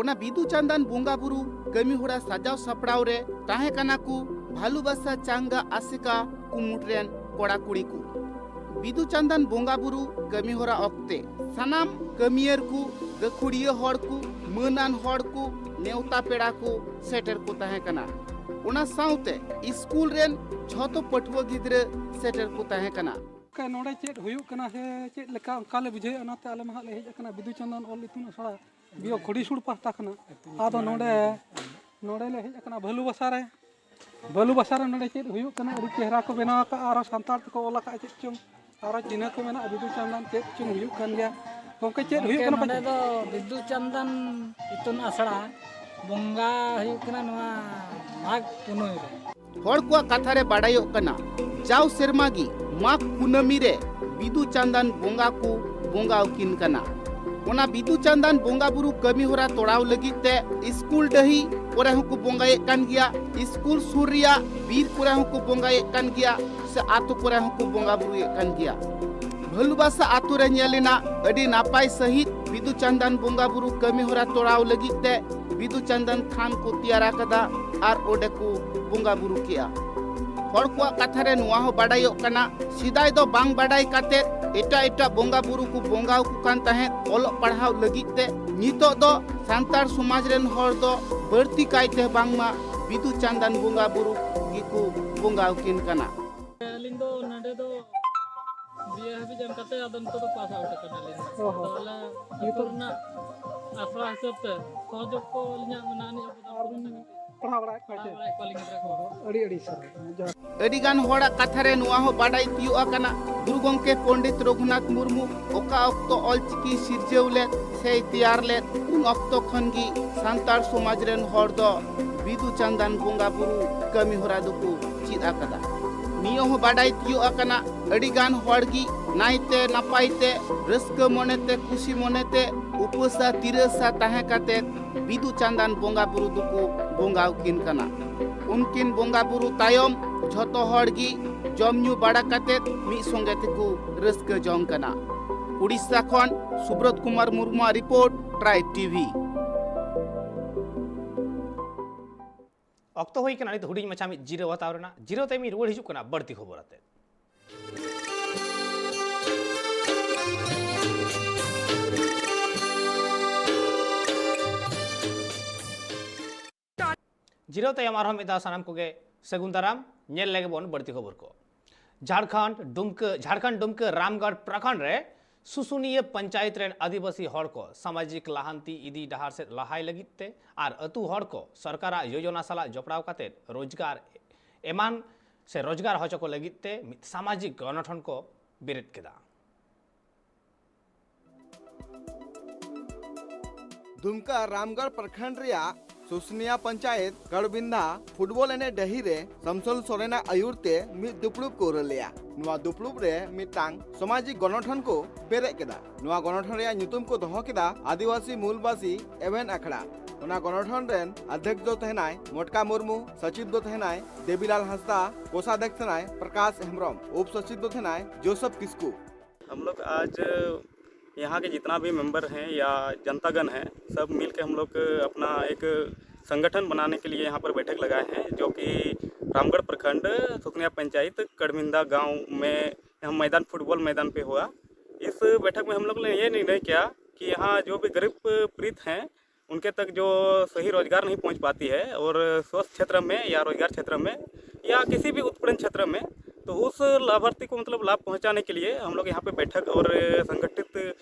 ᱚᱱᱟ ᱵᱤᱫᱩ ᱪᱟᱸᱫᱟᱱ ᱵᱚᱸᱜᱟ ᱵᱩᱨᱩ ᱠᱟᱹᱢᱤ ᱦᱚᱨᱟ ᱥᱟᱡᱟᱣ ᱥᱟᱯᱲᱟᱣ ᱨᱮ ᱛᱟᱦᱮᱸ ᱠᱟᱱᱟ ᱠᱚ ᱵᱷᱟᱞᱩᱵᱟᱥᱟ ᱪᱟᱝᱜᱟ ᱟᱥᱮᱠᱟ ᱠᱩᱢᱩᱴ ᱨᱮᱱ ᱠᱚᱲᱟ ᱠᱩᱲᱤ ᱠᱚ᱾ ᱵᱤᱫᱩ ᱪᱟᱸᱫᱟᱱ ᱵᱚᱸᱜᱟ ᱵᱩᱨᱩ ᱠᱟᱹᱢᱤ ᱦᱚᱨᱟ ᱚᱠᱛᱮ ᱥᱟᱱᱟᱢ ᱠᱟᱹᱢᱤᱭᱟᱹᱨ ᱠᱚ, ᱜᱟᱹᱠᱷᱩᱲᱤᱭᱟᱹ ᱦᱚᱲ ᱠᱚ, ᱢᱟᱹᱱᱟᱱ ᱦᱚᱲ ᱠᱚ, ᱱᱮᱣᱛᱟ ᱯᱮᱲᱟ ᱠᱚ ᱥᱮᱴᱮᱨ ᱠᱚ ᱛᱟᱦᱮᱸ ᱠᱟᱱᱟ᱾ ᱚᱱᱟ ᱥᱟᱶᱛᱮ ᱥᱠᱩᱞ ᱨᱮᱱ ᱡᱷᱚᱛᱚ ᱯᱟᱹᱴᱷᱩᱣᱟᱹ ᱜᱤᱫᱽᱨᱟᱹ ᱥᱮᱴᱮᱨ ᱠᱚ ᱛᱟᱦᱮᱸ ᱠᱟᱱᱟ᱾ ᱱᱚᱰᱮ ᱪᱮᱫ ᱦᱩᱭᱩᱜ ᱠᱟᱱᱟ ᱥᱮ ᱪᱮᱫ ᱞᱮᱠᱟ ᱚᱱᱠᱟ ᱞᱮ ᱵᱩᱡᱷᱟᱹᱣᱮᱫᱼᱟ, ᱚᱱᱟᱛᱮ ᱟᱞᱮ ᱢᱟ ᱦᱟᱸᱜ ᱞᱮ ᱦᱮᱡ ᱟᱠᱟᱱᱟ ᱵᱤᱫᱩ ᱪᱟᱸᱫᱟᱱ ᱚᱞ ᱤᱛᱩᱱ ᱟᱥᱲᱟ ᱵᱤᱭᱚ ᱠᱷᱚᱲᱤᱥᱩᱲ ᱯᱟᱦᱴᱟ ᱠᱷᱚᱱᱟᱜ᱾ ᱟᱫᱚ ᱱᱚᱰᱮ, ᱱᱚᱰᱮ ᱞᱮ ᱦᱮᱡ ᱟᱠᱟᱱᱟ ᱵᱷᱟᱹᱞᱩ ᱵᱟᱥᱟ ᱨᱮ᱾ ᱵᱷᱟᱹᱞᱩ ᱵᱟᱥᱟ ᱨᱮ ᱱᱚᱰᱮ ᱪᱮᱫ ᱦᱩᱭᱩᱜ ᱠᱟᱱᱟ, ᱟᱹᱰᱤ ᱪᱮᱦᱨᱟ ᱠᱚ ᱵᱮᱱᱟᱣ ᱟᱠᱟᱫᱼᱟ, ᱟᱨᱚ ᱥᱟᱱᱛᱟᱲ ᱛᱮᱠᱚ ᱚᱞ ᱟᱠᱟᱫᱼᱟ ᱪᱮᱫ ᱪᱚᱝ, ᱟᱨᱚ ᱪᱤᱱᱦᱟᱹ ᱠᱚ ᱢᱮᱱᱟᱜᱼᱟ ᱵᱤᱫᱩ ᱪᱟᱸᱫᱟᱱ ᱪᱮᱫ ᱪᱚᱝ ᱦᱩᱭᱩᱜ ᱠᱟᱱ ᱜᱮᱭᱟ᱾ ᱜᱚᱢᱠᱮ, ᱪᱮᱫ ᱦᱩᱭᱩᱜ ᱜᱚᱢᱠᱮ, ᱠᱟᱱᱟ ᱱᱚᱰᱮ ᱯᱟᱪᱮ? ᱫᱚ ᱵᱤᱫᱩ ᱪᱟᱸᱫᱟᱱ ᱤᱛᱩᱱ ᱟᱥᱲᱟ ᱵᱚᱸᱜᱟ ᱦᱩᱭᱩᱜ ᱠᱟᱱᱟ ᱱᱚᱣᱟ ᱢᱟᱜᱽ ᱯᱩᱱᱟᱹᱭ ᱨᱮ᱾ ᱦᱚᱲ ᱠᱚᱣᱟᱜ ᱠᱟᱛᱷᱟ ᱨᱮ ᱵᱟᱰᱟᱭᱚᱜ ᱠᱟᱱᱟ, ᱡᱟᱣ ᱥᱮᱨᱢᱟ ᱜᱮ ᱢᱟᱜᱽ ᱠᱩᱱᱟᱹᱢᱤ ᱨᱮ ᱵᱤᱫᱩ ᱪᱟᱸᱫᱟᱱ ᱵᱚᱸᱜᱟ ᱠᱚ ᱵᱚᱸᱜᱟ ᱟᱹᱠᱤᱱ ᱠᱟᱱᱟ᱾ ᱚᱱᱟ ᱵᱤᱫᱩ ᱪᱟᱸᱫᱟᱱ ᱵᱚᱸᱜᱟ ᱵᱩᱨᱩ ᱠᱟᱹᱢᱤ ᱦᱚᱨᱟ ᱛᱚᱲᱟᱣ ᱞᱟᱹᱜᱤᱫ ᱛᱮ ᱥᱠᱩᱞ ᱰᱟᱹᱦᱤ ᱠᱚᱨᱮ ᱦᱚᱸᱠᱚ ᱵᱚᱸᱜᱟᱭᱮᱫ ᱠᱟᱱ ᱜᱮᱭᱟ, ᱥᱠᱩᱞ ᱥᱩᱨ ᱨᱮᱭᱟᱜ ᱵᱤᱨ ᱠᱚᱨᱮ ᱦᱚᱸᱠᱚ ᱵᱚᱸᱜᱟᱭᱮᱫ ᱠᱟᱱ ᱜᱮᱭᱟ, ᱥᱮ ᱟᱛᱳ ᱠᱚᱨᱮ ᱦᱚᱸᱠᱚ ᱵᱚᱸᱜᱟ ᱵᱩᱨᱩᱭᱮᱫ ᱠᱟᱱ ᱜᱮᱭᱟ᱾ ᱵᱷᱟᱹᱞᱩᱵᱟᱥᱟ ᱟᱛᱳ ᱨᱮ ᱧᱮᱞ ᱮᱱᱟ ᱟᱹᱰᱤ ᱱᱟᱯᱟᱭ ᱥᱟᱹᱦᱤᱡ ᱵᱤᱫᱩ ᱪᱟᱸᱫᱟᱱ ᱵᱚᱸᱜᱟ ᱵᱩᱨᱩ ᱠᱟᱹᱢᱤ ᱦᱚᱨᱟ ᱛᱚᱲᱟᱣ ᱞᱟᱹᱜᱤᱫ ᱛᱮ ᱵᱤᱫᱩ ᱪᱟᱸᱫᱟᱱ ᱛᱷᱟᱱ ᱠᱚ ᱛᱮᱭᱟᱨ ᱟᱠᱟᱫᱟ ᱟᱨ ᱚᱸᱰᱮ ᱠᱚ ᱵᱚᱸᱜᱟ ᱵᱩᱨᱩ ᱠᱮᱜᱼᱟ᱾ ᱦᱚᱲ ᱠᱚᱣᱟᱜ ᱠᱟᱛᱷᱟ ᱨᱮ ᱱᱚᱣᱟ ᱦᱚᱸ ᱵᱟᱰᱟᱭᱚᱜ ᱠᱟᱱᱟ, ᱥᱮᱫᱟᱭ ᱫᱚ ᱵᱟᱝ ᱵᱟᱰᱟᱭ ᱠᱟᱛᱮ ᱮᱴᱟᱜ ᱮᱴᱟᱜ ᱵᱚᱸᱜᱟ ᱵᱩᱨᱩ ᱠᱚ ᱵᱚᱸᱜᱟ ᱟᱠᱚ ᱠᱟᱱ ᱛᱟᱦᱮᱸᱫ ᱚᱞᱚᱜ ᱯᱟᱲᱦᱟᱣ ᱞᱟᱹᱜᱤᱫ ᱛᱮ᱾ ᱱᱤᱛᱚᱜ ᱫᱚ ᱥᱟᱱᱛᱟᱲ ᱥᱚᱢᱟᱡᱽ ᱨᱮᱱ ᱦᱚᱲ ᱫᱚ ᱵᱟᱹᱲᱛᱤ ᱠᱟᱭᱛᱮ ᱵᱟᱝᱢᱟ ᱵᱤᱫᱩ ᱪᱟᱸᱫᱟᱱ ᱵᱚᱸᱜᱟ ᱵᱩᱨᱩ ᱜᱮᱠᱚ ᱵᱚᱸᱜᱟ ᱟᱹᱠᱤᱱ ᱠᱟᱱᱟ᱾ ᱟᱹᱞᱤᱧ ᱫᱚ ᱱᱚᱰᱮ ᱫᱚ ᱵᱤ ᱮ ᱦᱟᱹᱵᱤᱡ ᱮᱢ ᱠᱟᱛᱮ ᱟᱫᱚ ᱱᱤᱛᱚᱜ ᱫᱚ ᱯᱟᱥ ᱟᱣᱩᱴ ᱟᱠᱟᱱᱟᱞᱤᱧ᱾ ᱚ ᱦᱚᱸ᱾ ᱟᱫᱚ ᱟᱞᱮ ᱟᱹᱛᱩ ᱱᱤᱛᱚᱜ ᱨᱮᱱᱟᱜ ᱟᱥᱲᱟ ᱦᱤᱥᱟᱹᱵ ᱛᱮ ᱥᱚᱦᱚᱡᱳᱜᱽ ᱠᱚ ᱟᱹᱞᱤᱧᱟᱜ ᱢᱮᱱᱟᱜᱼᱟ, ᱟᱹᱞᱤᱧ ᱟᱵᱚ ᱫᱚ ᱟᱨ ᱵᱚᱱ ᱯᱟᱲᱦᱟᱣ ᱵᱟᱲᱟᱭᱮᱫ ᱠᱚᱣᱟ ᱪᱮ? ᱯᱟᱲᱦᱟᱣ ᱵᱟᱲᱟᱭᱮᱫ ᱠᱚᱣᱟᱞᱤᱧ ᱜᱤᱫᱽᱨᱟᱹ ᱠᱚ᱾ ᱟᱹᱰᱤ ᱟᱹᱰᱤ ᱥᱟᱨᱦᱟᱣ᱾ ᱡᱚᱦᱟᱨ᱾ ᱟᱹᱰᱤ ᱜᱟᱱ ᱦᱚᱲᱟᱜ ᱠᱟᱛᱷᱟ ᱨᱮ ᱱᱚᱣᱟ ᱦᱚᱸ ᱵᱟᱰᱟᱭ ᱛᱤᱭᱳᱜ ᱟᱠᱟᱱᱟ, ᱜᱩᱨᱩ ᱜᱚᱢᱠᱮ ᱯᱚᱱᱰᱤᱛ ᱨᱚᱜᱷᱩᱱᱟᱛᱷ ᱢᱩᱨᱢᱩ ᱚᱠᱟ ᱚᱠᱛᱚ ᱚᱞᱪᱤᱠᱤ ᱥᱤᱨᱡᱟᱹᱣ ᱞᱮᱫ ᱥᱮᱭ ᱛᱮᱭᱟᱨ ᱞᱮᱫ, ᱩᱱ ᱚᱠᱛᱚ ᱠᱷᱚᱱ ᱜᱮ ᱥᱟᱱᱛᱟᱲ ᱥᱚᱢᱟᱡᱽ ᱨᱮᱱ ᱦᱚᱲ ᱫᱚ ᱵᱤᱫᱩ ᱪᱟᱸᱫᱟᱱ ᱵᱚᱸᱜᱟ ᱵᱩᱨᱩ ᱠᱟᱹᱢᱤ ᱦᱚᱨᱟ ᱫᱚᱠᱚ ᱪᱮᱫ ᱟᱠᱟᱫᱟ᱾ ᱱᱤᱭᱟᱹ ᱦᱚᱸ ᱵᱟᱰᱟᱭ ᱛᱤᱭᱳᱜ ᱟᱠᱟᱱᱟ, ᱟᱹᱰᱤ ᱜᱟᱱ ᱦᱚᱲ ᱜᱮ ᱱᱟᱭᱛᱮ ᱱᱟᱯᱟᱭ ᱛᱮ, ᱨᱟᱹᱥᱠᱟᱹ ᱢᱚᱱᱮ ᱛᱮ, ᱠᱩᱥᱤ ᱢᱚᱱᱮ ᱛᱮ, ᱩᱯᱟᱹᱥᱟ ᱛᱤᱨᱟᱹᱥᱟ ᱛᱟᱦᱮᱸ ᱠᱟᱛᱮ ᱵᱤᱫᱩ ᱪᱟᱸᱫᱟᱱ ᱵᱚᱸᱜᱟ ᱵᱩᱨᱩ ᱫᱚᱠᱚ ᱵᱚᱸᱜᱟ ᱟᱹᱠᱤᱱ ᱠᱟᱱᱟ᱾ ᱩᱱᱠᱤᱱ ᱵᱚᱸᱜᱟ ᱵᱩᱨᱩ ᱛᱟᱭᱚᱢ ᱡᱷᱚᱛᱚ ᱦᱚᱲ ᱜᱮ ᱡᱚᱢ ᱧᱩ ᱵᱟᱲᱟ ᱠᱟᱛᱮ ᱢᱤᱫ ᱥᱚᱸᱜᱮ ᱛᱮᱠᱚ ᱨᱟᱹᱥᱠᱟᱹ ᱡᱚᱝ ᱠᱟᱱᱟ᱾ ᱩᱲᱤᱥᱥᱟ ᱠᱷᱚᱱ ᱥᱩᱵᱨᱚᱛ ᱠᱩᱢᱟᱨ ᱢᱩᱨᱢᱩᱣᱟᱜ ᱨᱤᱯᱳᱨᱴ, ᱴᱨᱟᱭᱤᱵᱽ ᱴᱤᱵᱷᱤ᱾ ᱚᱠᱛᱚ ᱦᱩᱭ ᱠᱟᱱᱟ ᱱᱤᱛ ᱦᱩᱰᱤᱧ ᱢᱟᱪᱷᱟ ᱢᱤᱫ ᱡᱤᱨᱟᱹᱣ ᱦᱟᱛᱟᱣ ᱨᱮᱱᱟᱜ᱾ ᱡᱤᱨᱟᱹᱣ ᱛᱟᱭᱚᱢ ᱤᱧ ᱨᱩᱣᱟᱹᱲ ᱦᱤᱡᱩᱜ ᱠᱟᱱᱟ ᱵᱟᱹᱲᱛᱤ ᱠᱷᱚᱵᱚᱨ ᱟᱛᱮ᱾ ᱡᱤᱨᱟᱹᱣ ᱛᱟᱭᱚᱢ ᱟᱨᱦᱚᱸ ᱢᱤᱫ ᱫᱷᱟᱣ ᱥᱟᱱᱟᱢ ᱠᱚᱜᱮ ᱥᱟᱹᱜᱩᱱ ᱫᱟᱨᱟᱢ᱾ ᱧᱮᱞ ᱞᱮᱜᱮ ᱵᱚᱱ ᱵᱟᱹᱲᱛᱤ ᱠᱷᱚᱵᱚᱨ ᱠᱚ᱾ ᱡᱷᱟᱲᱠᱷᱚᱸᱰ ᱰᱩᱢᱠᱟᱹ ᱡᱷᱟᱲᱠᱷᱚᱸᱰ ᱰᱩᱢᱠᱟᱹ ᱨᱟᱢᱜᱚᱲ ᱯᱨᱚᱠᱷᱚᱸᱰ ᱨᱮ ᱥᱩᱥᱩᱱᱤᱭᱟᱹ ᱯᱚᱧᱪᱟᱭᱮᱛ ᱨᱮᱱ ᱟᱹᱫᱤᱵᱟᱹᱥᱤ ᱦᱚᱲ ᱠᱚ ᱥᱟᱢᱟᱡᱤᱠ ᱞᱟᱦᱟᱱᱛᱤ ᱤᱫᱤ ᱰᱟᱦᱟᱨ ᱥᱮᱫ ᱞᱟᱦᱟᱭ ᱞᱟᱹᱜᱤᱫ ᱛᱮ ᱟᱨ ᱟᱹᱛᱩ ᱦᱚᱲ ᱠᱚ ᱥᱚᱨᱠᱟᱨᱟᱜ ᱭᱳᱡᱚᱱᱟ ᱥᱟᱞᱟᱜ ᱡᱚᱯᱲᱟᱣ ᱠᱟᱛᱮ ᱨᱳᱡᱽᱜᱟᱨ ᱮᱢᱟᱱ ᱥᱮ ᱨᱳᱡᱽᱜᱟᱨ ᱦᱚᱪᱚ ᱠᱚ ᱞᱟᱹᱜᱤᱫ ᱛᱮ ᱢᱤᱫ ᱥᱟᱢᱟᱡᱤᱠ ᱜᱚᱱᱚᱴᱷᱚᱱ ᱠᱚ ᱵᱮᱨᱮᱫ ᱠᱮᱫᱟ᱾ ᱫᱩᱢᱠᱟ ᱨᱟᱢᱜᱚᱲ ᱯᱨᱚᱠᱷᱚᱸᱰ ᱨᱮᱭᱟᱜ ᱥᱩᱥᱱᱤᱭᱟ ᱯᱚᱧᱪᱟᱭᱮᱛ ᱠᱟᱲᱵᱤᱱᱫᱷᱟ ᱯᱷᱩᱴᱵᱚᱞ ᱮᱱᱮᱡ ᱰᱟᱹᱦᱤ ᱨᱮ ᱥᱟᱢᱥᱚᱞ ᱥᱚᱨᱮᱱᱟᱜ ᱟᱹᱭᱩᱨ ᱛᱮ ᱢᱤᱫ ᱫᱩᱯᱲᱩᱵ ᱠᱚ ᱨᱟᱹᱞᱮᱭᱟ᱾ ᱱᱚᱣᱟ ᱫᱩᱯᱲᱩᱵ ᱨᱮ ᱢᱤᱫᱴᱟᱝ ᱥᱟᱢᱟᱡᱤᱠ ᱜᱚᱱᱚᱴᱷᱚᱱ ᱠᱚ ᱵᱮᱨᱮᱫ ᱠᱮᱫᱟ᱾ ᱱᱚᱣᱟ ᱜᱚᱱᱚᱴᱷᱚᱱ ᱨᱮᱭᱟᱜ ᱧᱩᱛᱩᱢ ᱠᱚ ᱫᱚᱦᱚ ᱠᱮᱫᱟ ᱟᱹᱫᱤᱵᱟᱹᱥᱤ ᱢᱩᱞᱵᱟᱥᱤ ᱮᱵᱷᱮᱱ ᱟᱠᱷᱲᱟ᱾ ᱚᱱᱟ ᱜᱚᱱᱚᱴᱷᱚᱱ ᱨᱮᱱ ᱚᱫᱷᱭᱚᱠᱥ ᱫᱚ ᱛᱟᱦᱮᱱᱟᱭ ᱢᱚᱴᱠᱟ ᱢᱩᱨᱢᱩ, ᱥᱚᱪᱤᱵᱽ ᱫᱚ ᱛᱟᱦᱮᱱᱟᱭ ᱫᱮᱵᱤᱞᱟᱞ ᱦᱟᱸᱥᱫᱟ, ᱠᱳᱥᱟᱫᱷᱭᱚᱠᱥ ᱛᱟᱦᱮᱱᱟᱭ ᱯᱨᱚᱠᱟᱥ ᱦᱮᱢᱵᱨᱚᱢ, ᱩᱯ ᱥᱚᱪᱤᱵᱽ ᱫᱚ ᱛᱟᱦᱮᱱᱟᱭ ᱡᱳᱥᱮᱯᱷ ᱠᱤᱥᱠᱩ᱾ हम लोग आज यहाँ के जितना भी मेंबर हैं या जनतागण हैं, सब मिल के हम लोग अपना एक संगठन बनाने के लिए यहाँ पर बैठक लगाए हैं, जो कि रामगढ़ प्रखंड सुकनिया पंचायत कड़मिंदा गांव में हम मैदान, फुटबॉल मैदान पे हुआ। इस बैठक में हम लोग ने ये निर्णय किया कि यहाँ जो भी गरीब पीड़ित हैं, उनके तक जो सही रोजगार नहीं पहुँच पाती है और स्वस्थ क्षेत्र में या रोजगार क्षेत्र में या किसी भी उत्पीड़न क्षेत्र में, तो उस लाभार्थी को मतलब लाभ पहुँचाने के लिए हम लोग यहाँ पे बैठक और संगठित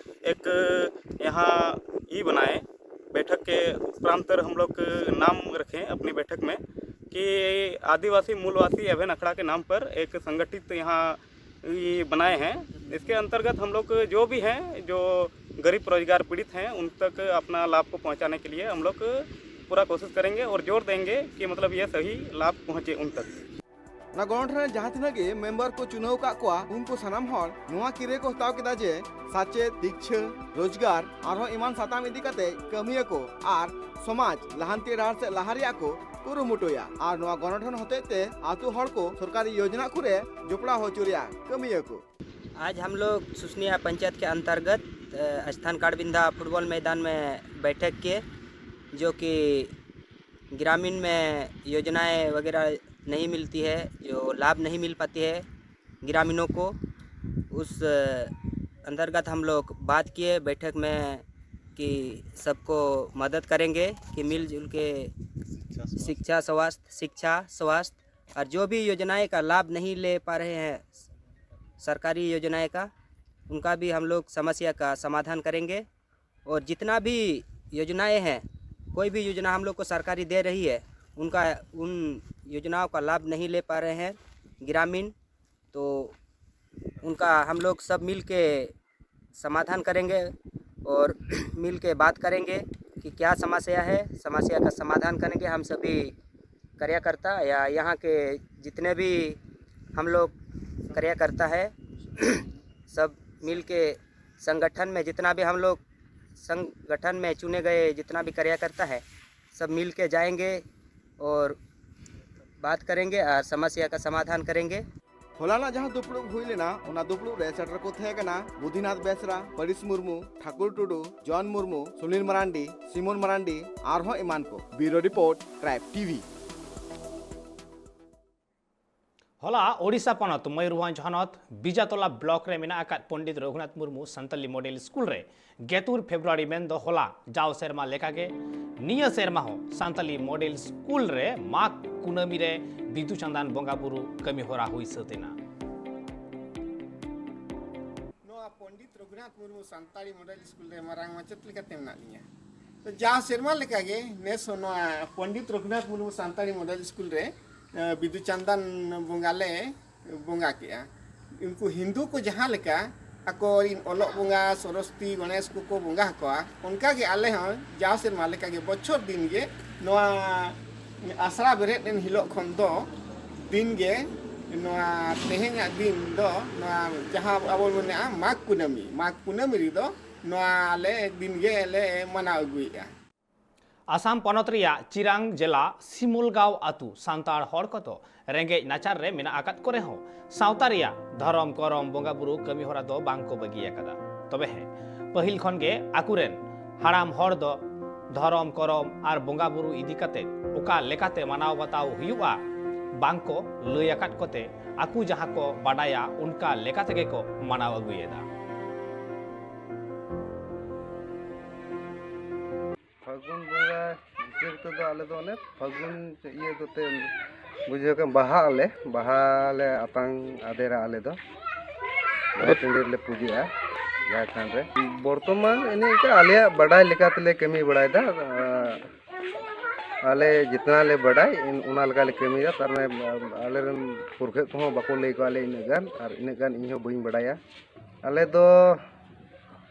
एक यहाँ ई बनाए। बैठक के उपरांतर हम लोग नाम रखें अपनी बैठक में कि आदिवासी मूलवासी अभियान अखड़ा के नाम पर एक संगठित यहाँ ये बनाए हैं। इसके अंतर्गत हम लोग जो भी हैं, जो गरीब रोजगार पीड़ित हैं, उन तक अपना लाभ को पहुंचाने के लिए हम लोग पूरा कोशिश करेंगे और जोर देंगे कि मतलब ये सही लाभ पहुंचे उन तक। ᱚᱱᱟ ᱜᱚᱱᱚᱴᱷᱚᱱ ᱨᱮ ᱡᱟᱦᱟᱸ ᱛᱤᱱᱟᱹᱜ ᱜᱮ ᱢᱮᱢᱵᱟᱨ ᱠᱚ ᱪᱩᱱᱟᱹᱣ ᱟᱠᱟᱫ ᱠᱚᱣᱟ, ᱩᱱᱠᱩ ᱥᱟᱱᱟᱢ ᱦᱚᱲ ᱱᱚᱣᱟ ᱠᱤᱨᱟᱹ ᱠᱚ ᱦᱟᱛᱟᱣ ᱠᱮᱫᱟ ᱡᱮ ᱥᱟᱪᱮᱫ, ᱫᱤᱠᱪᱷᱟᱹ, ᱨᱳᱡᱽᱜᱟᱨ ᱟᱨᱦᱚᱸ ᱮᱢᱟᱱ ᱥᱟᱛᱟᱢ ᱤᱫᱤ ᱠᱟᱛᱮ ᱠᱟᱹᱢᱤᱭᱟᱹ ᱠᱚ ᱟᱨ ᱥᱚᱢᱟᱡᱽ ᱞᱟᱦᱟᱱᱛᱤ ᱰᱟᱦᱟᱨ ᱥᱮᱫ ᱞᱟᱦᱟ ᱨᱮᱭᱟᱜ ᱠᱚ ᱠᱩᱨᱩᱢᱩᱴᱩᱭᱟ᱾ ᱟᱨ ᱱᱚᱣᱟ ᱜᱚᱱᱚᱴᱷᱚᱱ ᱦᱚᱛᱮᱡ ᱛᱮ ᱟᱛᱳ ᱦᱚᱲ ᱠᱚ ᱥᱚᱨᱠᱟᱨᱤ ᱭᱳᱡᱽᱱᱟ ᱠᱚᱨᱮ ᱡᱚᱯᱲᱟᱣ ᱦᱚᱪᱚ ᱨᱮᱭᱟᱜ ᱠᱟᱹᱢᱤᱭᱟᱹ ᱠᱚ᱾ आज हम लोग सुसनिया पंचायत के अंतर्गत, अ, स्थान काड़बिंधा फुटबॉल मैदान में बैठक किए, जो कि ग्रामीण में योजनाएं वगैरह नहीं मिलती है, जो लाभ नहीं मिल पाती है ग्रामीणों को, उस, अ, अंतर्गत हम लोग बात किए बैठक में कि सबको मदद करेंगे कि मिलजुल के शिक्षा, स्वास्थ्य, शिक्षा, स्वास्थ्य और जो भी योजनाएं का लाभ नहीं ले पा रहे हैं सरकारी योजनाएं का, उनका भी हम लोग समस्या का समाधान करेंगे। और जितना भी योजनाएं हैं, कोई भी योजना हम लोग को सरकारी दे रही है, उनका, उन योजनाओं का लाभ नहीं ले पा रहे हैं ग्रामीण, तो उनका हम लोग सब मिल के समाधान करेंगे और मिल के बात करेंगे कि क्या समस्या है। समस्या का समाधान करेंगे हम सभी कार्यकर्ता या यहाँ के जितने भी हम लोग कार्यकर्ता है, सब मिल के संगठन में जितना भी हम लोग संगठन में चुने गए जितना भी कार्यकर्ता है, सब मिल के जाएंगे और बात करेंगे और समस्या का समाधान करेंगे। ᱦᱚᱞᱟᱱᱟᱜ ᱡᱟᱦᱟᱸ ᱫᱩᱯᱲᱩᱵ ᱦᱩᱭ ᱞᱮᱱᱟ, ᱚᱱᱟ ᱫᱩᱯᱲᱩᱵ ᱨᱮ ᱥᱮᱴᱮᱨ ᱠᱚ ᱛᱟᱦᱮᱸ ᱠᱟᱱᱟ ᱵᱩᱫᱷᱤᱱᱟᱛᱷ ᱵᱮᱥᱨᱟ, ᱯᱟᱹᱨᱤᱥ ᱢᱩᱨᱢᱩ, ᱴᱷᱟᱠᱩᱨ ᱴᱩᱰᱩ, ᱡᱚᱱ ᱢᱩᱨᱢᱩ, ᱥᱩᱱᱤᱞ ᱢᱟᱨᱟᱱᱰᱤ, ᱥᱤᱢᱚᱱ ᱢᱟᱨᱟᱱᱰᱤ, ᱟᱨᱦᱚᱸ ᱮᱢᱟᱱ ᱠᱚ᱾ ᱵᱤᱭᱩᱨᱳ ᱨᱤᱯᱳᱨᱴ, ᱴᱨᱟᱭᱤᱵᱽ ᱴᱤᱵᱷᱤ᱾ ᱦᱚᱞᱟ ᱳᱰᱤᱥᱟ ᱯᱚᱱᱚᱛ ᱢᱚᱭᱩᱨᱵᱷᱚᱸᱡᱽ ᱦᱚᱱᱚᱛ ᱵᱤᱡᱟᱛᱚᱞᱟ ᱵᱞᱚᱠ ᱨᱮ ᱢᱮᱱᱟᱜ ᱟᱠᱟᱫ ᱯᱚᱱᱰᱤᱛ ᱨᱚᱜᱷᱩᱱᱟᱛᱷ ᱢᱩᱨᱢᱩ ᱥᱟᱱᱛᱟᱞᱤ ᱢᱚᱰᱮᱞ ᱥᱠᱩᱞ ᱨᱮ ᱜᱮᱛᱩᱨ ᱯᱷᱮᱵᱽᱨᱩᱣᱟᱨᱤ ᱢᱮᱱᱫᱚ ᱦᱚᱞᱟ ᱡᱟᱣ ᱥᱮᱨᱢᱟ ᱞᱮᱠᱟᱜᱮ ᱱᱤᱭᱟᱹ ᱥᱮᱨᱢᱟ ᱦᱚᱸ ᱥᱟᱱᱛᱟᱞᱤ ᱢᱚᱰᱮᱞ ᱥᱠᱩᱞ ᱨᱮ ᱢᱟᱜᱽ ᱠᱩᱱᱟᱹᱢᱤ ᱨᱮ ᱵᱤᱫᱩ ᱪᱟᱸᱫᱟᱱ ᱵᱚᱸᱜᱟ ᱵᱩᱨᱩ ᱠᱟᱹᱢᱤ ᱦᱚᱨᱟ ᱦᱩᱭ ᱥᱟᱹᱛ ᱮᱱᱟ᱾ ᱱᱚᱣᱟ ᱯᱚᱱᱰᱤᱛ ᱨᱚᱜᱷᱩᱱᱟᱛᱷ ᱢᱩᱨᱢᱩ ᱥᱟᱱᱛᱟᱲᱤ ᱢᱚᱰᱮᱞ ᱥᱠᱩᱞ ᱨᱮ ᱢᱟᱨᱟᱝ ᱢᱟᱪᱮᱛ ᱞᱮᱠᱟᱛᱮ ᱢᱮᱱᱟᱜ ᱞᱤᱧᱟ᱾ ᱛᱚ ᱡᱟᱣ ᱥᱮᱨᱢᱟ ᱞᱮᱠᱟᱜᱮ ᱱᱮᱥ ᱦᱚᱸ ᱱᱚᱣᱟ ᱯᱚᱱᱰᱤᱛ ᱨᱚᱜᱷᱩᱱᱟᱛᱷ ᱢᱩᱨᱢᱩ ᱥᱟᱱᱛᱟᱲᱤ ᱢᱚᱰᱮᱞ ᱥᱠᱩᱞ ᱨᱮ ᱮ, ᱵᱤᱫᱩ ᱪᱟᱸᱫᱟᱱ ᱵᱚᱸᱜᱟ ᱞᱮ ᱵᱚᱸᱜᱟ ᱠᱮᱜᱼᱟ᱾ ᱩᱱᱠᱩ ᱦᱤᱱᱫᱩ ᱠᱚ ᱡᱟᱦᱟᱸ ᱞᱮᱠᱟ ᱟᱠᱚᱨᱤᱱ ᱚᱞᱚᱜ ᱵᱚᱸᱜᱟ ᱥᱚᱨᱚᱥᱚᱛᱤ ᱜᱚᱬᱮᱥ ᱠᱚᱠᱚ ᱵᱚᱸᱜᱟ ᱟᱠᱚᱣᱟ, ᱚᱱᱠᱟᱜᱮ ᱟᱞᱮ ᱦᱚᱸ ᱡᱟᱣ ᱥᱮᱨᱢᱟ ᱞᱮᱠᱟᱜᱮ ᱵᱚᱪᱷᱚᱨ ᱫᱤᱱ ᱜᱮ ᱱᱚᱣᱟ ᱟᱥᱲᱟ ᱵᱮᱨᱮᱫ ᱮᱱ ᱦᱤᱞᱳᱜ ᱠᱷᱚᱱ ᱫᱚ ᱫᱤᱱ ᱜᱮ ᱱᱚᱣᱟ ᱛᱮᱦᱮᱧᱟᱜ ᱫᱤᱱ ᱫᱚ ᱱᱚᱣᱟ ᱡᱟᱦᱟᱸ ᱟᱵᱚ ᱵᱚᱱ ᱢᱮᱱᱟ ᱢᱟᱜᱽ ᱠᱩᱱᱟᱹᱢᱤ, ᱢᱟᱜᱽ ᱠᱩᱱᱟᱹᱢᱤ ᱨᱮᱫᱚ ᱱᱚᱣᱟ ᱟᱞᱮ ᱫᱤᱱ ᱜᱮ ᱞᱮ ᱢᱟᱱᱟᱣ ᱟᱹᱜᱩᱭᱮᱫᱼᱟ᱾ ᱟᱥᱟᱢ ᱯᱚᱱᱚᱛ ᱨᱮᱭᱟᱜ ᱪᱤᱨᱟᱝ ᱡᱮᱞᱟ ᱥᱤᱢᱩᱞᱜᱟᱸᱣ ᱟᱹᱛᱩ ᱥᱟᱱᱛᱟᱲ ᱦᱚᱲ ᱠᱚᱫᱚ ᱨᱮᱸᱜᱮᱡ ᱱᱟᱪᱟᱨ ᱨᱮ ᱢᱮᱱᱟᱜ ᱟᱠᱟᱫ ᱠᱚ ᱨᱮᱦᱚᱸ ᱥᱟᱶᱛᱟ ᱨᱮᱭᱟᱜ ᱫᱷᱚᱨᱚᱢ ᱠᱚᱨᱚᱢ ᱵᱚᱸᱜᱟ ᱵᱩᱨᱩ ᱠᱟᱹᱢᱤ ᱦᱚᱨᱟ ᱫᱚ ᱵᱟᱝ ᱠᱚ ᱵᱟᱹᱜᱤ ᱟᱠᱟᱫᱟ᱾ ᱛᱚᱵᱮ ᱦᱮᱸ, ᱯᱟᱹᱦᱤᱞ ᱠᱷᱚᱱ ᱜᱮ ᱟᱠᱚᱨᱮᱱ ᱦᱟᱲᱟᱢ ᱦᱚᱲ ᱫᱚ ᱫᱷᱚᱨᱚᱢ ᱠᱚᱨᱚᱢ ᱟᱨ ᱵᱚᱸᱜᱟ ᱵᱩᱨᱩ ᱤᱫᱤ ᱠᱟᱛᱮ ᱚᱠᱟ ᱞᱮᱠᱟᱛᱮ ᱢᱟᱱᱟᱣ ᱵᱟᱛᱟᱣ ᱦᱩᱭᱩᱜᱼᱟ ᱵᱟᱝ ᱠᱚ ᱞᱟᱹᱭ ᱟᱠᱟᱫ ᱠᱚᱛᱮ ᱟᱠᱚ ᱡᱟᱦᱟᱸ ᱠᱚ ᱵᱟᱰᱟᱭᱟ ᱚᱱᱠᱟ ᱞᱮᱠᱟ ᱛᱮᱜᱮ ᱠᱚ ᱢᱟᱱᱟᱣ ᱟᱹᱜᱩᱭᱮᱫᱟ᱾ ᱯᱷᱟᱹᱜᱩᱱ ᱵᱚᱸᱜᱟ ᱵᱤᱥᱮᱥ ᱠᱚᱨᱮ ᱫᱚ ᱟᱞᱮ ᱫᱚ ᱚᱱᱮ ᱯᱷᱟᱹᱜᱩᱱ ᱤᱭᱟᱹ ᱠᱚᱛᱮ ᱵᱩᱡᱷᱟᱹᱣ ᱠᱟᱱ, ᱵᱟᱦᱟᱜ ᱟᱞᱮ, ᱵᱟᱦᱟ ᱞᱮ ᱟᱛᱟᱝ ᱟᱫᱮᱨᱟ ᱟᱞᱮ ᱫᱚ᱾ ᱵᱟᱦᱟ ᱴᱟᱺᱰᱤ ᱨᱮᱞᱮ ᱯᱩᱡᱟᱹᱜᱼᱟ ᱡᱟᱦᱮᱨ ᱛᱷᱟᱱ ᱨᱮ᱾ ᱵᱚᱨᱛᱚᱢᱟᱱ ᱮᱱᱮ ᱤᱱᱠᱟᱹ ᱟᱞᱮᱭᱟᱜ ᱵᱟᱰᱟᱭ ᱞᱮᱠᱟ ᱛᱮᱞᱮ ᱠᱟᱹᱢᱤ ᱵᱟᱲᱟᱭᱮᱫᱟ᱾ ᱟᱸ, ᱟᱞᱮ ᱡᱤᱛᱱᱟ ᱞᱮ ᱵᱟᱰᱟᱭ, ᱤᱱ-, ᱚᱱᱟ ᱞᱮᱠᱟ ᱞᱮ ᱠᱟᱹᱢᱤᱭᱮᱫᱟ᱾ ᱛᱟᱨ ᱢᱟᱱᱮ, ᱟᱞᱮ ᱨᱮᱱ ᱯᱩᱨᱠᱷᱟᱹᱜ ᱠᱚᱦᱚᱸ ᱵᱟᱠᱚ ᱞᱟᱹᱭ ᱠᱟᱜ ᱞᱮᱭᱟ ᱤᱱᱟᱹᱜ ᱜᱟᱱ, ᱟᱨ ᱤᱱᱟᱹᱜ ᱜᱟᱱ ᱤᱧ ᱦᱚᱸ ᱵᱟᱹᱧ ᱵᱟᱰᱟᱭᱟ᱾ ᱟᱞᱮ ᱫᱚ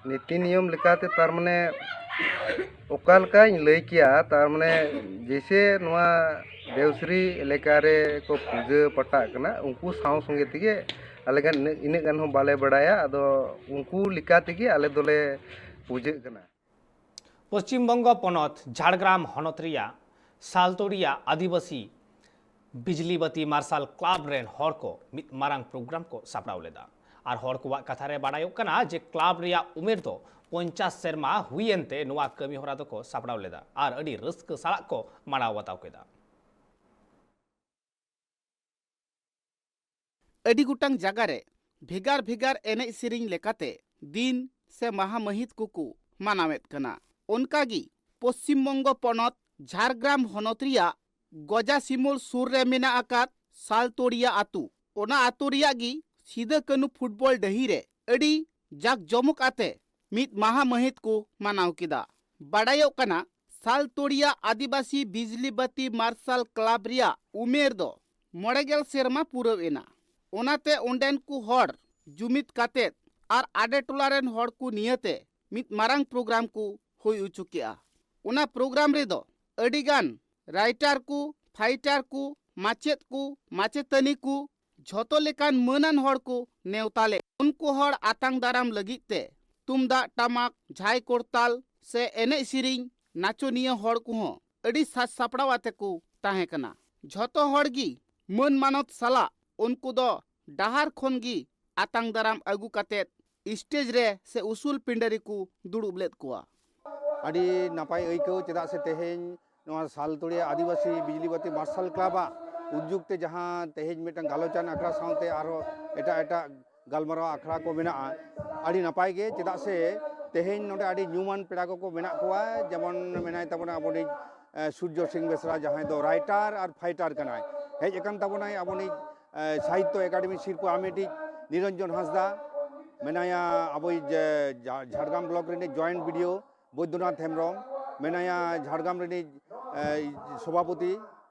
ᱱᱤᱛᱤ ᱱᱤᱭᱚᱢ ᱞᱮᱠᱟᱛᱮ, ᱛᱟᱨ ᱢᱟᱱᱮ, ᱚᱠᱟ ᱞᱮᱠᱟᱧ ᱞᱟᱹᱭ ᱠᱮᱭᱟ, ᱛᱟᱨ ᱢᱟᱱᱮ, ᱡᱮᱭᱥᱮ ᱱᱚᱣᱟ ᱫᱮᱣᱥᱨᱤ ᱮᱞᱟᱠᱟ ᱨᱮ ᱠᱚ ᱯᱩᱡᱟᱹ ᱯᱟᱴᱟᱜ ᱠᱟᱱᱟ, ᱩᱱᱠᱩ ᱥᱟᱶ ᱥᱚᱸᱜᱮ ᱛᱮᱜᱮ ᱟᱞᱮ ᱜᱟᱱ ᱤᱱᱟᱹᱜ, ᱤᱱᱟᱹᱜ ᱜᱟᱱ ᱦᱚᱸ ᱵᱟᱞᱮ ᱵᱟᱲᱟᱭᱟ᱾ ᱟᱫᱚ ᱩᱱᱠᱩ ᱞᱮᱠᱟ ᱛᱮᱜᱮ ᱟᱞᱮ ᱫᱚᱞᱮ ᱯᱩᱡᱟᱹᱜ ᱠᱟᱱᱟ᱾ ᱯᱚᱥᱪᱤᱢ ᱵᱚᱝᱜᱚ ᱯᱚᱱᱚᱛ ᱡᱷᱟᱲᱜᱨᱟᱢ ᱦᱚᱱᱚᱛ ᱨᱮᱭᱟᱜ ᱥᱟᱞᱛᱳᱲᱤᱭᱟ ᱟᱹᱫᱤᱵᱟᱹᱥᱤ ᱵᱤᱡᱽᱞᱤ ᱵᱟᱹᱛᱤ ᱢᱟᱨᱥᱟᱞ ᱠᱞᱟᱵᱽ ᱨᱮᱱ ᱦᱚᱲ ᱠᱚ ᱢᱤᱫ ᱢᱟᱨᱟᱝ ᱯᱨᱳᱜᱨᱟᱢ ᱠᱚ ᱥᱟᱯᱲᱟᱣ ᱞᱮᱫᱟ᱾ ᱟᱨ ᱦᱚᱲ ᱠᱚᱣᱟᱜ ᱠᱟᱛᱷᱟ ᱨᱮ ᱵᱟᱰᱟᱭᱚᱜ ᱠᱟᱱᱟ ᱡᱮ ᱠᱞᱟᱵᱽ ᱨᱮᱭᱟᱜ ᱩᱢᱮᱨ ᱫᱚ ᱯᱚᱧᱪᱟᱥ ᱥᱮᱨᱢᱟ ᱦᱩᱭᱮᱱ ᱛᱮ ᱱᱚᱣᱟ ᱠᱟᱹᱢᱤ ᱦᱚᱨᱟ ᱫᱚᱠᱚ ᱥᱟᱯᱲᱟᱣ ᱞᱮᱫᱟ ᱟᱨ ᱟᱹᱰᱤ ᱨᱟᱹᱥᱠᱟᱹ ᱥᱟᱞᱟᱜ ᱠᱚ ᱢᱟᱱᱟᱣ ᱵᱟᱛᱟᱣ ᱠᱮᱫᱟ᱾ ᱟᱹᱰᱤ ᱜᱚᱴᱟᱝ ᱡᱟᱜᱟ ᱨᱮ ᱵᱷᱮᱜᱟᱨ ᱵᱷᱮᱜᱟᱨ ᱮᱱᱮᱡ ᱥᱮᱨᱮᱧ ᱞᱮᱠᱟᱛᱮ ᱫᱤᱱ ᱥᱮ ᱢᱟᱦᱟ ᱢᱟᱹᱦᱤᱛ ᱠᱚᱠᱚ ᱢᱟᱱᱟᱣᱮᱫ ᱠᱟᱱᱟ᱾ ᱚᱱᱠᱟᱜᱮ ᱯᱚᱥᱪᱤᱢ ᱵᱚᱝᱜᱚ ᱯᱚᱱᱚᱛ ᱡᱷᱟᱲᱜᱨᱟᱢ ᱦᱚᱱᱚᱛ ᱨᱮᱭᱟᱜ ᱜᱚᱡᱟᱥᱤᱢᱚᱞ ᱥᱩᱨ ᱨᱮ ᱢᱮᱱᱟᱜ ᱟᱠᱟᱫ ᱥᱟᱞᱛᱳᱲᱤᱭᱟ ᱟᱹᱛᱩ, ᱚᱱᱟ ᱟᱹᱛᱩ ᱨᱮᱭᱟᱜ ᱜᱮ ᱥᱤᱫᱟᱹ ᱠᱟᱹᱱᱦᱩ ᱯᱷᱩᱴᱵᱚᱞ ᱰᱟᱹᱦᱤ ᱨᱮ ᱟᱹᱰᱤ ᱡᱟᱠ ᱡᱚᱢᱚᱠ ᱟᱛᱮ ᱢᱤᱫ ᱢᱟᱦᱟ ᱢᱟᱹᱦᱤᱛ ᱠᱚ ᱢᱟᱱᱟᱣ ᱠᱮᱫᱟ᱾ ᱵᱟᱰᱟᱭᱚᱜ ᱠᱟᱱᱟ, ᱥᱟᱞᱛᱳᱲᱤᱭᱟ ᱟᱹᱫᱤᱵᱟᱹᱥᱤ ᱵᱤᱡᱽᱞᱤ ᱵᱟᱹᱛᱤ ᱢᱟᱨᱥᱟᱞ ᱠᱞᱟᱵᱽ ᱨᱮᱭᱟᱜ ᱩᱢᱮᱨ ᱫᱚ ᱢᱚᱬᱮ ᱜᱮᱞ ᱥᱮᱨᱢᱟ ᱯᱩᱨᱟᱹᱣ ᱮᱱᱟ᱾ ᱚᱱᱟᱛᱮ ᱚᱸᱰᱮᱱ ᱠᱚ ᱦᱚᱲ ᱡᱩᱢᱤᱫ ᱠᱟᱛᱮᱫ ᱟᱨ ᱟᱰᱮ ᱴᱚᱞᱟ ᱨᱮᱱ ᱦᱚᱲ ᱠᱚ ᱱᱤᱭᱟᱹᱛᱮ ᱢᱤᱫ ᱢᱟᱨᱟᱝ ᱯᱨᱳᱜᱨᱟᱢ ᱠᱚ ᱦᱩᱭ ᱦᱚᱪᱚ ᱠᱮᱜᱼᱟ᱾ ᱚᱱᱟ ᱯᱨᱳᱜᱨᱟᱢ ᱨᱮᱫᱚ ᱟᱹᱰᱤᱜᱟᱱ ᱨᱟᱭᱴᱟᱨ ᱠᱚ, ᱯᱷᱟᱭᱴᱟᱨ ᱠᱚ, ᱢᱟᱪᱮᱫ ᱠᱚ, ᱢᱟᱪᱮᱛᱟᱹᱱᱤ ᱠᱚ, ᱡᱷᱚᱛᱚ ᱞᱮᱠᱟᱱ ᱢᱟᱹᱱᱟᱱ ᱦᱚᱲ ᱠᱚ ᱱᱮᱣᱛᱟ ᱞᱮᱫ᱾ ᱩᱱᱠᱩ ᱦᱚᱲ ᱟᱛᱟᱝ ᱫᱟᱨᱟᱢ ᱞᱟᱹᱜᱤᱫ ᱛᱮ ᱛᱩᱢᱫᱟᱜ ᱴᱟᱢᱟᱠ, ᱡᱷᱟᱭ ᱠᱚᱨᱛᱟᱞ ᱥᱮ ᱮᱱᱮᱡ ᱥᱮᱨᱮᱧ ᱱᱟᱪᱚᱱᱤᱭᱟᱹ ᱦᱚᱲ ᱠᱚᱦᱚᱸ ᱟᱹᱰᱤ ᱥᱟᱡᱽ ᱥᱟᱯᱲᱟᱣ ᱟᱛᱮ ᱠᱚ ᱛᱟᱦᱮᱸ ᱠᱟᱱᱟ᱾ ᱡᱷᱚᱛᱚ ᱦᱚᱲ ᱜᱮ ᱢᱟᱹᱱ ᱢᱟᱱᱚᱛ ᱥᱟᱞᱟᱜ ᱩᱱᱠᱩ ᱫᱚ ᱰᱟᱦᱟᱨ ᱠᱷᱚᱱ ᱜᱮ ᱟᱛᱟᱝ ᱫᱟᱨᱟᱢ ᱟᱹᱜᱩ ᱠᱟᱛᱮᱫ ᱥᱴᱮᱡᱽ ᱨᱮ ᱥᱮ ᱩᱥᱩᱞ ᱯᱤᱸᱰᱟᱹ ᱨᱮᱠᱚ ᱫᱩᱲᱩᱵ ᱞᱮᱫ ᱠᱚᱣᱟ᱾ ᱟᱹᱰᱤ ᱱᱟᱯᱟᱭ ᱟᱹᱭᱠᱟᱹᱣ, ᱪᱮᱫᱟᱜ ᱥᱮ ᱛᱮᱦᱮᱧ ᱱᱚᱣᱟ ᱥᱟᱞᱛᱳᱲᱤᱭᱟ ᱟᱹᱫᱤᱵᱟᱹᱥᱤ ᱵᱤᱡᱽᱞᱤ ᱵᱟᱹᱛᱤ ᱢᱟᱨᱥᱟᱞ ᱠᱞᱟᱵᱽ ᱟᱜ ᱩᱫᱽᱡᱳᱜᱽ ᱛᱮ ᱡᱟᱦᱟᱸ ᱛᱮᱦᱮᱧ ᱢᱤᱫᱴᱟᱝ ᱜᱟᱞᱚᱪᱟᱱ ᱟᱠᱷᱲᱟ ᱥᱟᱶᱛᱮ ᱟᱨᱦᱚᱸ ᱮᱴᱟᱜ ᱮᱴᱟᱜ ᱜᱟᱞᱢᱟᱨᱟᱣ ᱟᱠᱷᱲᱟ ᱠᱚ ᱢᱮᱱᱟᱜᱼᱟ, ᱟᱹᱰᱤ ᱱᱟᱯᱟᱭ ᱜᱮ᱾ ᱪᱮᱫᱟᱜ ᱥᱮ ᱛᱮᱦᱮᱧ ᱱᱚᱰᱮ ᱟᱹᱰᱤ ᱧᱩᱢᱟᱱ ᱯᱮᱲᱟ ᱠᱚᱠᱚ ᱢᱮᱱᱟᱜ ᱠᱚᱣᱟ, ᱡᱮᱢᱚᱱ ᱢᱮᱱᱟᱭ ᱛᱟᱵᱚᱱᱟ ᱟᱵᱚᱨᱤᱡ, ᱮ, ᱥᱩᱨᱡᱚ ᱥᱤᱝ ᱵᱮᱥᱨᱟ, ᱡᱟᱦᱟᱸᱭ ᱫᱚ ᱨᱟᱭᱴᱟᱨ ᱟᱨ ᱯᱷᱟᱭᱴᱟᱨ ᱠᱟᱱᱟᱭ᱾ ᱦᱮᱡ ᱟᱠᱟᱱ ᱛᱟᱵᱚᱱᱟᱭ ᱟᱵᱚᱱᱤᱡ ᱥᱟᱦᱤᱛᱛᱚ ᱮᱠᱟᱰᱮᱢᱤ ᱥᱤᱨᱯᱟᱹ ᱟᱢᱮᱴᱤᱡ ᱱᱤᱨᱚᱧᱡᱚᱱ ᱦᱟᱸᱥᱫᱟ, ᱢᱮᱱᱟᱭᱟ ᱟᱵᱚᱭᱤᱡ ᱡᱷᱟᱲᱜᱨᱟᱢ ᱵᱞᱚᱠ ᱨᱤᱱᱤᱡ ᱡᱚᱭᱮᱱᱴ ᱵᱤᱰᱤᱳ ᱵᱳᱭᱫᱚᱱᱟᱛᱷ ᱦᱮᱢᱵᱨᱚᱢ, ᱢᱮᱱᱟᱭᱟ ᱡᱷᱟᱲᱜᱨᱟᱢ ᱨᱤᱱᱤᱡ ᱥᱚᱵᱷᱟᱯᱚᱛᱤ,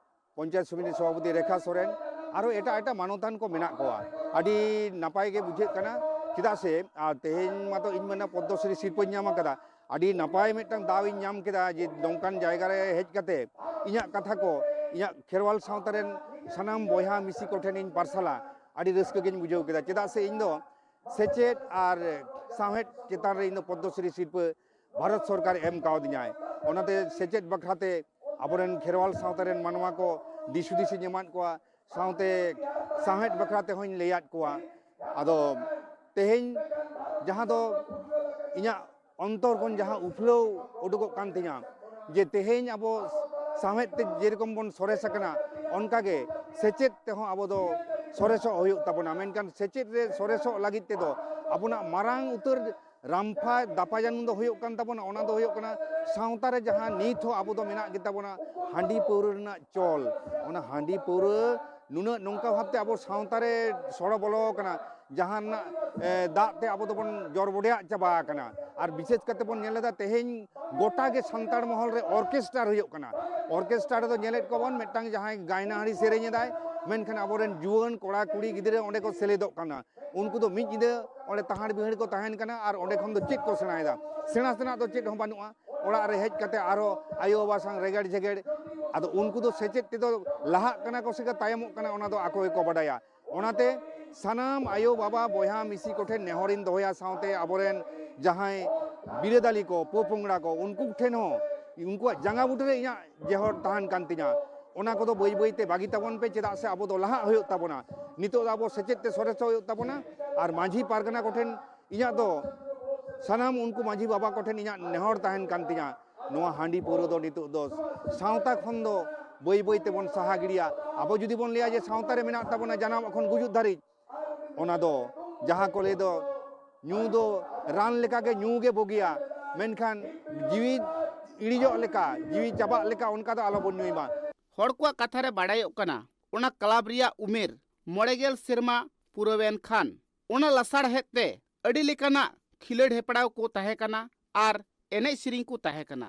ᱯᱚᱧᱪᱟᱭᱮᱛ ᱥᱚᱢᱤᱛᱤ ᱥᱚᱵᱷᱟᱯᱚᱛᱤ ᱨᱮᱠᱷᱟ ᱥᱚᱨᱮᱱ, ᱟᱨᱚ ᱮᱴᱟᱜ ᱮᱴᱟᱜ ᱢᱟᱱᱚᱛᱟᱱ ᱠᱚ ᱢᱮᱱᱟᱜ ᱠᱚᱣᱟ᱾ ᱟᱹᱰᱤ ᱱᱟᱯᱟᱭ ᱜᱮ ᱵᱩᱡᱷᱟᱹᱜ ᱠᱟᱱᱟ, ᱪᱮᱫᱟᱜ ᱥᱮ ᱟᱨ ᱛᱮᱦᱮᱧ ᱢᱟᱛᱚ ᱤᱧ ᱢᱮᱱᱟ ᱯᱚᱫᱽᱢᱚᱥᱨᱤ ᱥᱤᱨᱯᱟᱹᱧ ᱧᱟᱢ ᱟᱠᱟᱫᱟ᱾ ᱟᱹᱰᱤ ᱱᱟᱯᱟᱭ ᱢᱤᱫᱴᱟᱝ ᱫᱟᱣ ᱤᱧ ᱧᱟᱢ ᱠᱮᱫᱟ ᱡᱮ ᱱᱚᱝᱠᱟᱱ ᱡᱟᱭᱜᱟ ᱨᱮ ᱦᱮᱡ ᱠᱟᱛᱮ ᱤᱧᱟᱹᱜ ᱠᱟᱛᱷᱟ ᱠᱚ ᱤᱧᱟᱹᱜ ᱠᱷᱮᱨᱣᱟᱞ ᱥᱟᱶᱛᱟ ᱨᱮᱱ ᱥᱟᱱᱟᱢ ᱵᱚᱭᱦᱟ ᱢᱤᱥᱤ ᱠᱚᱴᱷᱮᱱ ᱤᱧ ᱯᱟᱨᱥᱟᱞᱟ᱾ ᱟᱹᱰᱤ ᱨᱟᱹᱥᱠᱟᱹ ᱜᱤᱧ ᱵᱩᱡᱷᱟᱹᱣ ᱠᱮᱫᱟ, ᱪᱮᱫᱟᱜ ᱥᱮ ᱤᱧ ᱫᱚ ᱥᱮᱪᱮᱫ ᱟᱨ ᱥᱟᱶᱦᱮᱫ ᱪᱮᱛᱟᱱ ᱨᱮ ᱤᱧ ᱫᱚ ᱯᱚᱫᱽᱢᱚᱥᱨᱤ ᱥᱤᱨᱯᱟᱹ ᱵᱷᱟᱨᱚᱛ ᱥᱚᱨᱠᱟᱨ ᱮᱢ ᱠᱟᱣᱫᱤᱧᱟᱭ᱾ ᱚᱱᱟᱛᱮ ᱥᱮᱪᱮᱫ ᱵᱟᱠᱷᱨᱟᱛᱮ ᱟᱵᱚᱨᱮᱱ ᱠᱷᱮᱨᱣᱟᱞ ᱥᱟᱶᱛᱟ ᱨᱮᱱ ᱢᱟᱱᱣᱟ ᱠᱚ ᱫᱤᱥ ᱦᱩᱫᱤᱥ ᱤᱧ ᱮᱢᱟᱫ ᱠᱚᱣᱟ, ᱥᱟᱶᱛᱮ ᱥᱟᱶᱦᱮᱫ ᱵᱟᱠᱷᱨᱟ ᱛᱮᱦᱚᱸᱧ ᱞᱟᱹᱭᱟᱫ ᱠᱚᱣᱟ᱾ ᱟᱫᱚ ᱛᱮᱦᱮᱧ ᱡᱟᱦᱟᱸ ᱫᱚ ᱤᱧᱟᱹᱜ ᱚᱱᱛᱚᱨ ᱠᱷᱚᱱ ᱡᱟᱦᱟᱸ ᱩᱯᱷᱞᱟᱹᱣ ᱩᱰᱩᱠᱚᱜ ᱠᱟᱱ ᱛᱤᱧᱟᱹ, ᱡᱮ ᱛᱮᱦᱮᱧ ᱟᱵᱚ ᱥᱟᱶᱦᱮᱫ ᱛᱮ ᱡᱮᱨᱚᱠᱚᱢ ᱵᱚᱱ ᱥᱚᱨᱮᱥ ᱟᱠᱟᱱᱟ, ᱚᱱᱠᱟᱜᱮ ᱥᱮᱪᱮᱫ ᱛᱮᱦᱚᱸ ᱟᱵᱚ ᱫᱚ ᱥᱚᱨᱮᱥᱚᱜ ᱦᱩᱭᱩᱜ ᱛᱟᱵᱚᱱᱟ᱾ ᱢᱮᱱᱠᱷᱟᱱ ᱥᱮᱪᱮᱫ ᱨᱮ ᱥᱚᱨᱮᱥᱚᱜ ᱞᱟᱹᱜᱤᱫ ᱛᱮᱫᱚ ᱟᱵᱚᱱᱟᱜ ᱢᱟᱨᱟᱝ ᱩᱛᱟᱹᱨ ᱨᱟᱢᱯᱷᱟ ᱫᱟᱯᱟᱡᱟᱱᱩ ᱫᱚ ᱦᱩᱭᱩᱜ ᱠᱟᱱ ᱛᱟᱵᱚᱱᱟ, ᱚᱱᱟ ᱫᱚ ᱦᱩᱭᱩᱜ ᱠᱟᱱᱟ ᱥᱟᱶᱛᱟ ᱨᱮ ᱡᱟᱦᱟᱸ ᱱᱤᱛ ᱦᱚᱸ ᱟᱵᱚ ᱫᱚ ᱢᱮᱱᱟᱜ ᱜᱮᱛᱟ ᱵᱚᱱᱟ ᱦᱟᱺᱰᱤ ᱯᱟᱹᱣᱨᱟᱹ ᱨᱮᱱᱟᱜ ᱪᱚᱞ᱾ ᱚᱱᱟ ᱦᱟᱺᱰᱤ ᱯᱟᱹᱣᱨᱟᱹ ᱱᱩᱱᱟᱹᱜ ᱱᱚᱝᱠᱟ ᱵᱷᱟᱵᱛᱮ ᱟᱵᱚ ᱥᱟᱶᱛᱟ ᱨᱮ ᱥᱚᱲᱚ ᱵᱚᱞᱚ ᱟᱠᱟᱱᱟ, ᱡᱟᱦᱟᱸ ᱨᱮᱱᱟᱜ, ᱮ, ᱫᱟᱜ ᱛᱮ ᱟᱵᱚ ᱫᱚᱵᱚᱱ ᱡᱚᱨᱵᱚᱰᱮᱭᱟᱜ ᱪᱟᱵᱟ ᱟᱠᱟᱱᱟ᱾ ᱟᱨ ᱵᱤᱥᱮᱥ ᱠᱟᱛᱮ ᱵᱚᱱ ᱧᱮᱞ ᱮᱫᱟ ᱛᱮᱦᱮᱧ ᱜᱚᱴᱟ ᱜᱮ ᱥᱟᱱᱛᱟᱲ ᱢᱚᱦᱚᱞ ᱨᱮ ᱚᱨᱠᱮᱥᱴᱟᱨ ᱦᱩᱭᱩᱜ ᱠᱟᱱᱟ᱾ ᱚᱨᱠᱮᱥᱴᱟᱨ ᱨᱮᱫᱚ ᱧᱮᱞᱮᱫ ᱠᱚᱣᱟ ᱵᱚᱱ ᱢᱤᱫᱴᱟᱝ ᱡᱟᱦᱟᱸᱭ ᱜᱟᱭᱱᱟᱦᱟᱨᱤ ᱥᱮᱨᱮᱧ ᱮᱫᱟᱭ, ᱢᱮᱱᱠᱷᱟᱱ ᱟᱵᱚᱨᱮᱱ ᱡᱩᱣᱟᱹᱱ ᱠᱚᱲᱟ ᱠᱩᱲᱤ ᱜᱤᱫᱽᱨᱟᱹ ᱚᱸᱰᱮ ᱠᱚ ᱥᱮᱞᱮᱫᱚᱜ ᱠᱟᱱᱟ᱾ ᱩᱱᱠᱩ ᱫᱚ ᱢᱤᱫ ᱧᱤᱫᱟᱹ ᱚᱸᱰᱮ ᱛᱟᱦᱟᱲ ᱵᱤᱦᱟᱹᱲ ᱠᱚ ᱛᱟᱦᱮᱱ ᱠᱟᱱᱟ ᱟᱨ ᱚᱸᱰᱮ ᱠᱷᱚᱱ ᱫᱚ ᱪᱮᱫ ᱠᱚ ᱥᱮᱬᱟᱭᱮᱫᱟ? ᱥᱮᱬᱟ ᱥᱮᱬᱟ ᱫᱚ ᱪᱮᱫ ᱦᱚᱸ ᱵᱟᱹᱱᱩᱜᱼᱟ᱾ ᱚᱲᱟᱜ ᱨᱮ ᱦᱮᱡ ᱠᱟᱛᱮ ᱟᱨᱚ ᱟᱭᱳ ᱵᱟᱵᱟ ᱥᱟᱶ ᱨᱮᱜᱮᱲ ᱡᱷᱮᱜᱮᱲ᱾ ᱟᱫᱚ ᱩᱱᱠᱩ ᱫᱚ ᱥᱮᱪᱮᱫ ᱛᱮᱫᱚ ᱞᱟᱦᱟᱜ ᱠᱟᱱᱟ ᱠᱚ ᱥᱮ ᱠᱚ ᱛᱟᱭᱚᱢᱚᱜ ᱠᱟᱱᱟ, ᱚᱱᱟ ᱫᱚ ᱟᱠᱚ ᱜᱮᱠᱚ ᱵᱟᱰᱟᱭᱟ᱾ ᱚᱱᱟᱛᱮ ᱥᱟᱱᱟᱢ ᱟᱭᱳ ᱵᱟᱵᱟ ᱵᱚᱭᱦᱟ ᱢᱤᱥᱤ ᱠᱚᱴᱷᱮᱱ ᱱᱮᱦᱚᱨᱤᱧ ᱫᱚᱦᱚᱭᱟ, ᱥᱟᱶᱛᱮ ᱟᱵᱚᱨᱮᱱ ᱡᱟᱦᱟᱸᱭ ᱵᱤᱨᱟᱹᱫᱟᱞᱤ ᱠᱚ, ᱯᱚᱯᱚᱝᱲᱟ ᱠᱚ, ᱩᱱᱠᱩ ᱴᱷᱮᱱ ᱦᱚᱸ ᱩᱱᱠᱩᱣᱟᱜ ᱡᱟᱸᱜᱟ ᱵᱩᱴᱟᱹ ᱨᱮ ᱤᱧᱟᱹᱜ ᱡᱮᱦᱚᱨ ᱛᱟᱦᱮᱱ ᱠᱟᱱ ᱛᱤᱧᱟ᱾ ᱚᱱᱟ ᱠᱚᱫᱚ ᱵᱟᱹᱭ ᱵᱟᱹᱭ ᱛᱮ ᱵᱟᱹᱜᱤ ᱛᱟᱵᱚᱱ ᱯᱮ, ᱪᱮᱫᱟᱜ ᱥᱮ ᱟᱵᱚ ᱫᱚ ᱞᱟᱦᱟᱜ ᱦᱩᱭᱩᱜ ᱛᱟᱵᱚᱱᱟ᱾ ᱱᱤᱛᱚᱜ ᱫᱚ ᱟᱵᱚ ᱥᱮᱪᱮᱫ ᱛᱮ ᱥᱚᱨᱮᱥᱚᱜ ᱦᱩᱭᱩᱜ ᱛᱟᱵᱚᱱᱟ᱾ ᱟᱨ ᱢᱟᱹᱡᱷᱤ ᱯᱟᱨᱜᱟᱱᱟ ᱠᱚᱴᱷᱮᱱ ᱤᱧᱟᱹᱜ ᱫᱚ, ᱥᱟᱱᱟᱢ ᱩᱱᱠᱩ ᱢᱟᱹᱡᱷᱤ ᱵᱟᱵᱟ ᱠᱚᱴᱷᱮᱱ ᱤᱧᱟᱹᱜ ᱱᱮᱦᱚᱨ ᱛᱟᱦᱮᱱ ᱠᱟᱱ ᱛᱤᱧᱟ, ᱱᱚᱣᱟ ᱦᱟᱺᱰᱤ ᱯᱟᱹᱣᱨᱟᱹ ᱫᱚ ᱱᱤᱛᱚᱜ ᱫᱚ ᱥᱟᱶᱛᱟ ᱠᱷᱚᱱ ᱫᱚ ᱵᱟᱹᱭ ᱵᱟᱹᱭ ᱛᱮᱵᱚᱱ ᱥᱟᱦᱟ ᱜᱤᱰᱤᱭᱟ᱾ ᱟᱵᱚ ᱡᱩᱫᱤ ᱵᱚᱱ ᱞᱟᱹᱭᱟ ᱡᱮ ᱥᱟᱶᱛᱟ ᱨᱮ ᱢᱮᱱᱟᱜ ᱛᱟᱵᱚᱱᱟ ᱡᱟᱱᱟᱢᱚᱜ ᱠᱷᱚᱱ ᱜᱩᱡᱩᱜ ᱫᱷᱟᱹᱨᱤᱡ, ᱚᱱᱟ ᱫᱚ ᱡᱟᱦᱟᱸ ᱠᱚ ᱞᱟᱹᱭ ᱫᱚ ᱧᱩ ᱫᱚ ᱨᱟᱱ ᱞᱮᱠᱟᱜᱮ ᱧᱩ ᱜᱮ ᱵᱩᱜᱤᱭᱟ, ᱢᱮᱱᱠᱷᱟᱱ ᱡᱤᱣᱤ ᱤᱲᱤᱡᱚᱜ ᱞᱮᱠᱟ, ᱡᱤᱣᱤ ᱪᱟᱵᱟᱜ ᱞᱮᱠᱟ ᱚᱱᱠᱟ ᱫᱚ ᱟᱞᱚᱵᱚᱱ ᱧᱩᱭ ᱢᱟ᱾ ᱦᱚᱲ ᱠᱚᱣᱟᱜ ᱠᱟᱛᱷᱟ ᱨᱮ ᱵᱟᱲᱟᱭᱚᱜ ᱠᱟᱱᱟ, ᱚᱱᱟ ᱠᱞᱟᱵᱽ ᱨᱮᱭᱟᱜ ᱩᱢᱮᱨ ᱢᱚᱬᱮ ᱜᱮᱞ ᱥᱮᱨᱢᱟ ᱯᱩᱨᱟᱹᱣᱮᱱ ᱠᱷᱟᱱ, ᱚᱱᱟ ᱞᱟᱥᱟᱲᱦᱮᱫ ᱛᱮ ᱟᱹᱰᱤ ᱞᱮᱠᱟᱱᱟᱜ ᱠᱷᱤᱞᱟᱹᱰ ᱦᱮᱯᱲᱟᱣ ᱠᱚ ᱛᱟᱦᱮᱸ ᱠᱟᱱᱟ ᱟᱨ ᱮᱱᱮᱡ ᱥᱮᱨᱮᱧ ᱠᱚ ᱛᱟᱦᱮᱸ ᱠᱟᱱᱟ,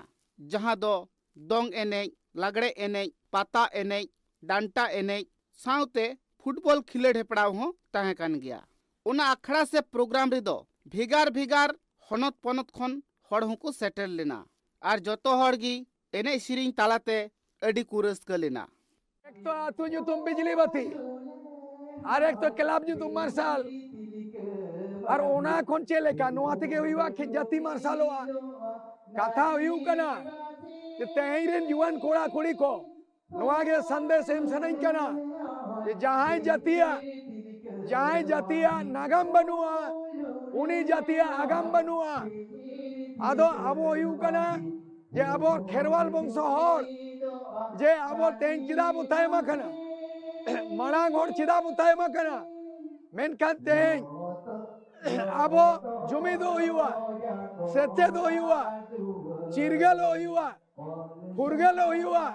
ᱡᱟᱦᱟᱸ ᱫᱚ ᱫᱚᱝ ᱮᱱᱮᱡ, ᱞᱟᱜᱽᱲᱮ ᱮᱱᱮᱡ, ᱯᱟᱛᱟ ᱮᱱᱮᱡ, ᱰᱟᱱᱴᱟ ᱮᱱᱮᱡ ᱥᱟᱶᱛᱮ ᱯᱷᱩᱴᱵᱚᱞ ᱠᱷᱤᱞᱟᱹᱰ ᱦᱮᱯᱲᱟᱣ ᱦᱚᱸ ᱛᱟᱦᱮᱸ ᱠᱟᱱ ᱜᱮᱭᱟ᱾ ᱚᱱᱟ ᱟᱠᱷᱲᱟ ᱥᱮ ᱯᱨᱳᱜᱨᱟᱢ ᱨᱮᱫᱚ ᱵᱷᱮᱜᱟᱨ ᱵᱷᱮᱜᱟᱨ ᱦᱚᱱᱚᱛ ᱯᱚᱱᱚᱛ ᱠᱷᱚᱱ ᱦᱚᱲ ᱦᱚᱸᱠᱚ ᱥᱮᱴᱮᱨ ᱞᱮᱱᱟ ᱟᱨ ᱡᱚᱛᱚ ᱦᱚᱲ ᱜᱮ ᱮᱱᱮᱡ ᱥᱮᱨᱮᱧ ᱛᱟᱞᱟᱛᱮ ᱟᱹᱰᱤ ᱠᱚ ᱨᱟᱹᱥᱠᱟᱹ ᱞᱮᱱᱟ᱾ ᱮᱠ ᱛᱚ ᱟᱹᱛᱩ ᱧᱩᱛᱩᱢ ᱵᱤᱡᱽᱞᱤ ᱵᱟᱹᱛᱤ, ᱟᱨ ᱮᱠ ᱛᱚ ᱠᱞᱟᱵᱽ ᱧᱩᱛᱩᱢ ᱢᱟᱨᱥᱟᱞ᱾ ᱟᱨ ᱚᱱᱟ ᱠᱷᱚᱱ ᱪᱮᱫ ᱞᱮᱠᱟ ᱱᱚᱣᱟ ᱛᱮᱜᱮ ᱦᱩᱭᱩᱜᱼᱟ ᱠᱤ ᱡᱟᱹᱛᱤ ᱢᱟᱨᱥᱟᱞᱚᱜᱼᱟ? ᱠᱟᱛᱷᱟ ᱦᱩᱭᱩᱜ ᱠᱟᱱᱟ ᱡᱮ ᱛᱮᱦᱮᱧ ᱨᱮᱱ ᱡᱩᱣᱟᱹᱱ ᱠᱚᱲᱟ ᱠᱩᱲᱤ ᱠᱚ, ᱱᱚᱣᱟ ᱜᱮ ᱥᱟᱸᱫᱮᱥ ᱮᱢ ᱥᱟᱱᱟᱧ ᱠᱟᱱᱟ ᱡᱮ ᱡᱟᱦᱟᱸᱭ ᱡᱟᱹᱛᱤᱭᱟᱜ, ᱡᱟᱦᱟᱸᱭ ᱡᱟᱹᱛᱤᱭᱟᱜ ᱱᱟᱜᱟᱢ ᱵᱟᱹᱱᱩᱜᱼᱟ, ᱩᱱᱤ ᱡᱟᱹᱛᱤᱭᱟᱜ ᱟᱜᱟᱢ ᱵᱟᱹᱱᱩᱜᱼᱟ᱾ ᱟᱫᱚ ᱟᱵᱚ ᱦᱩᱭᱩᱜ ᱠᱟᱱᱟ ᱡᱮ ᱟᱵᱚ ᱠᱷᱮᱨᱣᱟᱞ ᱵᱚᱝᱥᱚ ᱦᱚᱲ, ᱡᱮ ᱟᱵᱚ ᱛᱮᱦᱮᱧ ᱪᱮᱫᱟᱜ ᱵᱚ ᱛᱟᱭᱚᱢ ᱟᱠᱟᱱᱟ? ᱢᱟᱲᱟᱝ ᱦᱚᱲ ᱪᱮᱫᱟᱜ ᱵᱚ ᱛᱟᱭᱚᱢ ᱟᱠᱟᱱᱟ? ᱢᱮᱱᱠᱷᱟᱱ ᱛᱮᱦᱮᱧ ᱟᱵᱚ ᱡᱩᱢᱤᱫᱚᱜ ᱦᱩᱭᱩᱜᱼᱟ, ᱥᱮᱪᱮᱫᱚᱜ ᱦᱩᱭᱩᱜᱼᱟ, ᱪᱤᱨᱜᱟᱹᱞᱚᱜ ᱦᱩᱭᱩᱜᱼᱟ, ᱯᱷᱩᱨᱜᱟᱹᱞᱚᱜ ᱦᱩᱭᱩᱜᱼᱟ,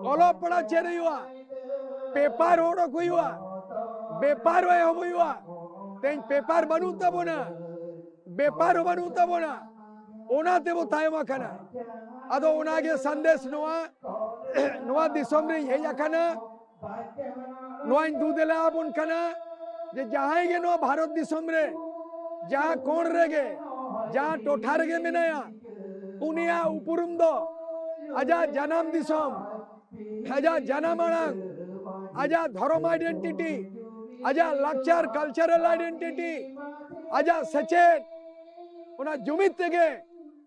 ᱚᱞᱚᱜ ᱯᱟᱲᱦᱟᱜ ᱪᱮᱫ ᱦᱩᱭᱩᱜᱼᱟ, ᱯᱮᱯᱟᱨ ᱚᱰᱚᱠ ᱦᱩᱭᱩᱜᱼᱟ, ᱵᱮᱯᱟᱨ ᱮᱦᱚᱵ ᱦᱩᱭᱩᱜᱼᱟ᱾ ᱛᱮᱦᱮᱧ ᱯᱮᱯᱟᱨ ᱵᱟᱹᱱᱩᱜ ᱛᱟᱵᱚᱱᱟ, ᱵᱮᱯᱟᱨ ᱦᱚᱸ ᱵᱟᱹᱱᱩᱜ ᱛᱟᱵᱚᱱᱟ, ᱚᱱᱟ ᱛᱮᱵᱚ ᱛᱟᱭᱚᱢ ᱟᱠᱟᱱᱟ᱾ ᱟᱫᱚ ᱚᱱᱟᱜᱮ ᱥᱟᱸᱫᱮᱥ ᱱᱚᱣᱟ, ᱱᱚᱣᱟ ᱫᱤᱥᱚᱢ ᱨᱤᱧ ᱦᱮᱡ ᱟᱠᱟᱱᱟ, ᱱᱚᱣᱟᱧ ᱫᱩ ᱫᱮᱞᱟ ᱟᱵᱚᱱ ᱠᱟᱱᱟ ᱡᱮ ᱡᱟᱦᱟᱸᱭ ᱜᱮ ᱱᱚᱣᱟ ᱵᱷᱟᱨᱚᱛ ᱫᱤᱥᱚᱢ ᱨᱮ ᱡᱟᱦᱟᱸ ᱠᱚᱬ ᱨᱮᱜᱮ, ᱡᱟᱦᱟᱸ ᱴᱚᱴᱷᱟ ᱨᱮᱜᱮ ᱢᱮᱱᱟᱭᱟ, ᱩᱱᱤᱭᱟᱜ ᱩᱯᱨᱩᱢ ᱫᱚ ᱟᱡᱟᱜ ᱡᱟᱱᱟᱢ ᱫᱤᱥᱚᱢ, ᱟᱡᱟᱜ ᱡᱟᱱᱟᱢ ᱟᱲᱟᱝ, ᱟᱡᱟᱜ ᱫᱷᱚᱨᱚᱢ identity, ᱟᱡᱟᱜ ᱞᱟᱠᱪᱟᱨ cultural identity, ᱟᱡᱟᱜ ᱥᱮᱪᱮᱫ, ᱚᱱᱟ ᱡᱩᱢᱤᱫ ᱛᱮᱜᱮ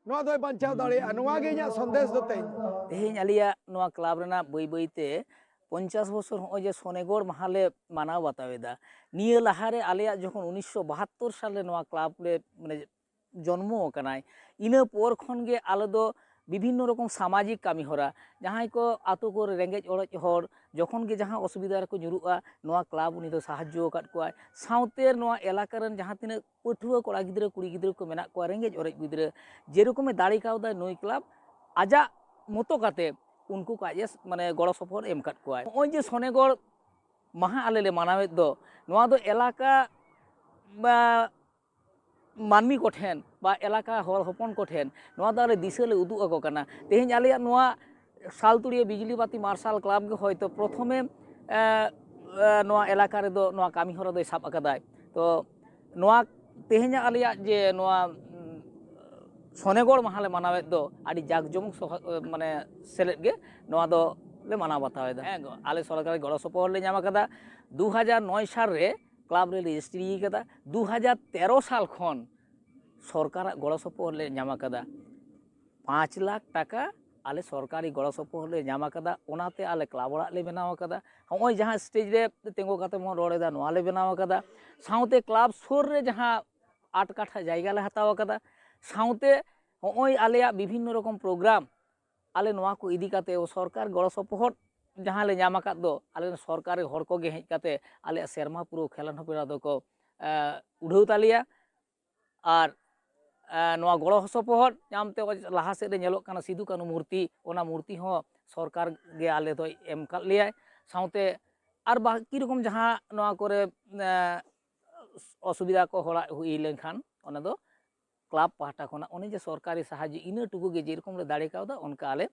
ᱱᱚᱣᱟ ᱫᱚᱭ ᱵᱟᱧᱪᱟᱣ ᱫᱟᱲᱮᱭᱟᱜᱼᱟ᱾ ᱱᱚᱣᱟ ᱜᱮ ᱤᱧᱟᱹᱜ ᱥᱚᱱᱫᱮᱥ ᱫᱚ ᱛᱮᱦᱮᱧ᱾ ᱛᱮᱦᱮᱧ ᱟᱞᱮᱭᱟᱜ ᱱᱚᱣᱟ ᱠᱞᱟᱵᱽ ᱨᱮᱱᱟᱜ ᱵᱟᱹᱭ ᱵᱟᱹᱭ ᱛᱮ ᱯᱚᱧᱪᱟᱥ ᱵᱚᱪᱷᱚᱨ ᱦᱚᱸᱜᱼᱚᱭ ᱡᱮ ᱥᱚᱱᱮᱜᱚᱲ ᱢᱟᱦᱟ ᱞᱮ ᱢᱟᱱᱟᱣ ᱵᱟᱛᱟᱣ ᱮᱫᱟ᱾ ᱱᱤᱭᱟᱹ ᱞᱟᱦᱟᱨᱮ ᱟᱞᱮᱭᱟᱜ ᱡᱚᱠᱷᱚᱱ ᱩᱱᱤᱥᱥᱚ ᱵᱟᱦᱟᱛᱛᱳᱨ ᱥᱟᱞ ᱨᱮ ᱱᱚᱣᱟ ᱠᱞᱟᱵᱽ ᱞᱮ, ᱢᱟᱱᱮ, ᱡᱚᱱᱢᱚ ᱟᱠᱟᱱᱟᱭ, ᱤᱱᱟᱹ ᱯᱚᱨ ᱠᱷᱚᱱ ᱜᱮ ᱟᱞᱮ ᱫᱚ ᱵᱤᱵᱷᱤᱱᱱᱚ ᱨᱚᱠᱚᱢ ᱥᱟᱢᱟᱡᱤᱠ ᱠᱟᱹᱢᱤ ᱦᱚᱨᱟ, ᱡᱟᱦᱟᱸᱭ ᱠᱚ ᱟᱛᱳ ᱠᱚᱨᱮ ᱨᱮᱸᱜᱮᱡ ᱚᱨᱮᱡ ᱦᱚᱲ ᱡᱚᱠᱷᱚᱱ ᱜᱮ ᱡᱟᱦᱟᱸ ᱚᱥᱩᱵᱤᱫᱷᱟ ᱨᱮᱠᱚ ᱧᱩᱨᱩᱜᱼᱟ, ᱱᱚᱣᱟ ᱠᱞᱟᱵᱽ ᱩᱱᱤ ᱫᱚ ᱥᱟᱦᱟᱡᱽᱡᱚ ᱟᱠᱟᱫ ᱠᱚᱣᱟᱭ᱾ ᱥᱟᱶᱛᱮ ᱱᱚᱣᱟ ᱮᱞᱟᱠᱟ ᱨᱮᱱ ᱡᱟᱦᱟᱸ ᱛᱤᱱᱟᱹᱜ ᱯᱟᱹᱴᱷᱩᱣᱟᱹ ᱠᱚᱲᱟ ᱜᱤᱫᱽᱨᱟᱹ ᱠᱩᱲᱤ ᱜᱤᱫᱽᱨᱟᱹ ᱠᱚ ᱢᱮᱱᱟᱜ ᱠᱚᱣᱟ, ᱨᱮᱸᱜᱮᱡ ᱚᱨᱮᱡ ᱜᱤᱫᱽᱨᱟᱹ, ᱡᱮᱨᱚᱠᱚᱢᱮ ᱫᱟᱲᱮ ᱠᱟᱣᱫᱟ ᱱᱩᱭ ᱠᱞᱟᱵᱽ ᱟᱡᱟᱜ ᱢᱚᱛᱚ ᱠᱟᱛᱮ ᱩᱱᱠᱩ ᱠᱚ ᱟᱡ ᱮ ᱢᱟᱱᱮ ᱜᱚᱲᱚ ᱥᱚᱯᱚᱦᱚᱫ ᱮ ᱮᱢ ᱟᱠᱟᱫ ᱠᱚᱣᱟᱭ᱾ ᱱᱚᱜᱼᱚᱭ ᱡᱮ ᱥᱚᱱᱮᱜᱚᱲ ᱢᱟᱦᱟ ᱟᱞᱮ ᱞᱮ ᱢᱟᱱᱟᱣᱮᱫ ᱫᱚ, ᱱᱚᱣᱟ ᱫᱚ ᱮᱞᱟᱠᱟ ᱵᱟ ᱢᱟᱹᱱᱢᱤ ᱠᱚᱴᱷᱮᱱ ᱵᱟ ᱮᱞᱟᱠᱟ ᱦᱚᱲ ᱦᱚᱯᱚᱱ ᱠᱚᱴᱷᱮᱱ ᱱᱚᱣᱟ ᱫᱚ ᱟᱞᱮ ᱫᱤᱥᱟᱹ ᱞᱮ ᱩᱫᱩᱜ ᱟᱠᱚ ᱠᱟᱱᱟ᱾ ᱛᱮᱦᱮᱧ ᱟᱞᱮᱭᱟᱜ ᱱᱚᱣᱟ ᱥᱟᱞᱛᱩᱲᱤᱭᱟᱹ ᱵᱤᱡᱽᱞᱤ ᱵᱟᱹᱛᱤ ᱢᱟᱨᱥᱟᱞ ᱠᱞᱟᱵᱽ ᱜᱮ ᱦᱚᱭᱛᱳ ᱯᱨᱚᱛᱷᱚᱢᱮ, ᱮ, ᱮ, ᱱᱚᱣᱟ ᱮᱞᱟᱠᱟ ᱨᱮᱫᱚ ᱱᱚᱣᱟ ᱠᱟᱹᱢᱤ ᱦᱚᱨᱟ ᱫᱚᱭ ᱥᱟᱵ ᱟᱠᱟᱫᱟᱭ᱾ ᱛᱚ ᱱᱚᱣᱟ ᱛᱮᱦᱮᱧᱟᱜ ᱟᱞᱮᱭᱟᱜ ᱡᱮ ᱱᱚᱣᱟ, ᱩᱢ, ᱥᱚᱱᱮᱜᱚᱲ ᱢᱟᱦᱟ ᱞᱮ ᱢᱟᱱᱟᱣᱮᱫ ᱫᱚ ᱟᱹᱰᱤ ᱡᱟᱠ ᱡᱚᱢᱚᱠ ᱥᱚᱦ-, ᱢᱟᱱᱮ ᱥᱮᱞᱮᱫ ᱜᱮ ᱱᱚᱣᱟ ᱫᱚ ᱞᱮ ᱢᱟᱱᱟᱣ ᱵᱟᱛᱟᱣ ᱮᱫᱟ᱾ ᱦᱮᱸ, ᱟᱞᱮ ᱥᱚᱨᱠᱟᱨᱤ ᱜᱚᱲᱚ ᱥᱚᱯᱚᱦᱚᱫ ᱞᱮ ᱧᱟᱢ ᱟᱠᱟᱫᱟ᱾ ᱫᱩ ᱦᱟᱡᱟᱨ ᱱᱚᱭ ᱥᱟᱞ ᱨᱮ ᱠᱞᱟᱵᱽ ᱨᱮ ᱨᱮᱡᱤᱥᱴᱨᱤ ᱟᱠᱟᱫᱟ᱾ ᱫᱩ ᱦᱟᱡᱟᱨ ᱛᱮᱨᱚ ᱥᱟᱞ ᱠᱷᱚᱱ ᱥᱚᱨᱠᱟᱨᱟᱜ ᱜᱚᱲᱚ ᱥᱚᱯᱚᱦᱚᱫ ᱞᱮ ᱧᱟᱢ ᱟᱠᱟᱫᱟ᱾ ᱯᱟᱸᱪ ᱞᱟᱠᱷ ᱴᱟᱠᱟ ᱟᱞᱮ ᱥᱚᱨᱠᱟᱨᱤ ᱜᱚᱲᱚ ᱥᱚᱯᱚᱦᱚᱫ ᱞᱮ ᱧᱟᱢ ᱟᱠᱟᱫᱟ, ᱚᱱᱟᱛᱮ ᱟᱞᱮ ᱠᱞᱟᱵᱽ ᱚᱲᱟᱜ ᱞᱮ ᱵᱮᱱᱟᱣ ᱟᱠᱟᱫᱟ᱾ ᱦᱚᱸᱜᱼᱚᱭ ᱡᱟᱦᱟᱸ ᱥᱴᱮᱡᱽ ᱨᱮ ᱛᱤᱸᱜᱩ ᱠᱟᱛᱮ ᱵᱚᱱ ᱨᱚᱲ ᱮᱫᱟ, ᱱᱚᱣᱟ ᱞᱮ ᱵᱮᱱᱟᱣ ᱟᱠᱟᱫᱟ᱾ ᱥᱟᱶᱛᱮ ᱠᱞᱟᱵᱽ ᱥᱩᱨ ᱨᱮ ᱡᱟᱦᱟᱸ ᱟᱴ ᱠᱟᱴᱷᱟ ᱡᱟᱭᱜᱟ ᱞᱮ ᱦᱟᱛᱟᱣ ᱟᱠᱟᱫᱟ, ᱥᱟᱶᱛᱮ ᱦᱚᱸᱜᱼᱚᱭ ᱟᱞᱮᱭᱟᱜ ᱵᱤᱵᱷᱤᱱᱱᱚ ᱨᱚᱠᱚᱢ ᱯᱨᱳᱜᱨᱟᱢ, ᱟᱞᱮ ᱱᱚᱣᱟ ᱠᱚ ᱤᱫᱤ ᱠᱟᱛᱮ ᱥᱚᱨᱠᱟᱨ ᱜᱚᱲᱚ ᱥᱚᱯᱚᱦᱚᱫ ᱡᱟᱦᱟᱸ ᱞᱮ ᱧᱟᱢ ᱟᱠᱟᱫ ᱫᱚ, ᱟᱞᱮ ᱨᱮᱱ ᱥᱚᱨᱠᱟᱨᱤ ᱦᱚᱲ ᱠᱚᱜᱮ ᱦᱮᱡ ᱠᱟᱛᱮ ᱟᱞᱮᱭᱟᱜ ᱥᱮᱨᱢᱟ ᱯᱩᱨᱟᱹᱣ ᱠᱷᱮᱞᱳᱸᱰ ᱦᱚᱯᱲᱟ ᱫᱚᱠᱚ, ᱮ, ᱩᱰᱷᱟᱹᱣ ᱛᱟᱞᱮᱭᱟ᱾ ᱟᱨ, ᱮ, ᱱᱚᱣᱟ ᱜᱚᱲᱚ ᱥᱚᱯᱚᱦᱚᱫ ᱧᱟᱢᱛᱮ ᱞᱟᱦᱟ ᱥᱮᱫ ᱨᱮ ᱧᱮᱞᱚᱜ ᱠᱟᱱᱟ ᱥᱤᱫᱩ ᱠᱟᱹᱱᱦᱩ ᱢᱩᱨᱛᱤ, ᱚᱱᱟ ᱢᱩᱨᱛᱤ ᱦᱚᱸ ᱥᱚᱨᱠᱟᱨ ᱜᱮ ᱟᱞᱮ ᱫᱚᱭ ᱮᱢ ᱠᱟᱫ ᱞᱮᱭᱟᱭ᱾ ᱥᱟᱶᱛᱮ ᱟᱨ ᱵᱟᱹᱠᱤ ᱨᱚᱠᱚᱢ ᱡᱟᱦᱟᱸ ᱱᱚᱣᱟ ᱠᱚᱨᱮ, ᱮ, ᱚᱥᱩᱵᱤᱫᱷᱟ ᱠᱚ ᱦᱚᱲᱟᱜ ᱦᱩᱭ ᱞᱮᱱᱠᱷᱟᱱ ᱚᱱᱟ ᱫᱚ ᱠᱞᱟᱵᱽ ᱯᱟᱦᱴᱟ ᱠᱷᱚᱱᱟᱜ ᱚᱱᱮ ᱡᱮ ᱥᱚᱨᱠᱟᱨᱤ ᱥᱟᱦᱟᱡᱽᱡᱚ ᱤᱱᱟᱹ ᱴᱩᱠᱩ ᱜᱮ ᱡᱮᱨᱚᱠᱚᱢ ᱞᱮ ᱫᱟᱲᱮ ᱠᱟᱣᱫᱟ ᱚᱱᱠᱟ ᱟᱞᱮ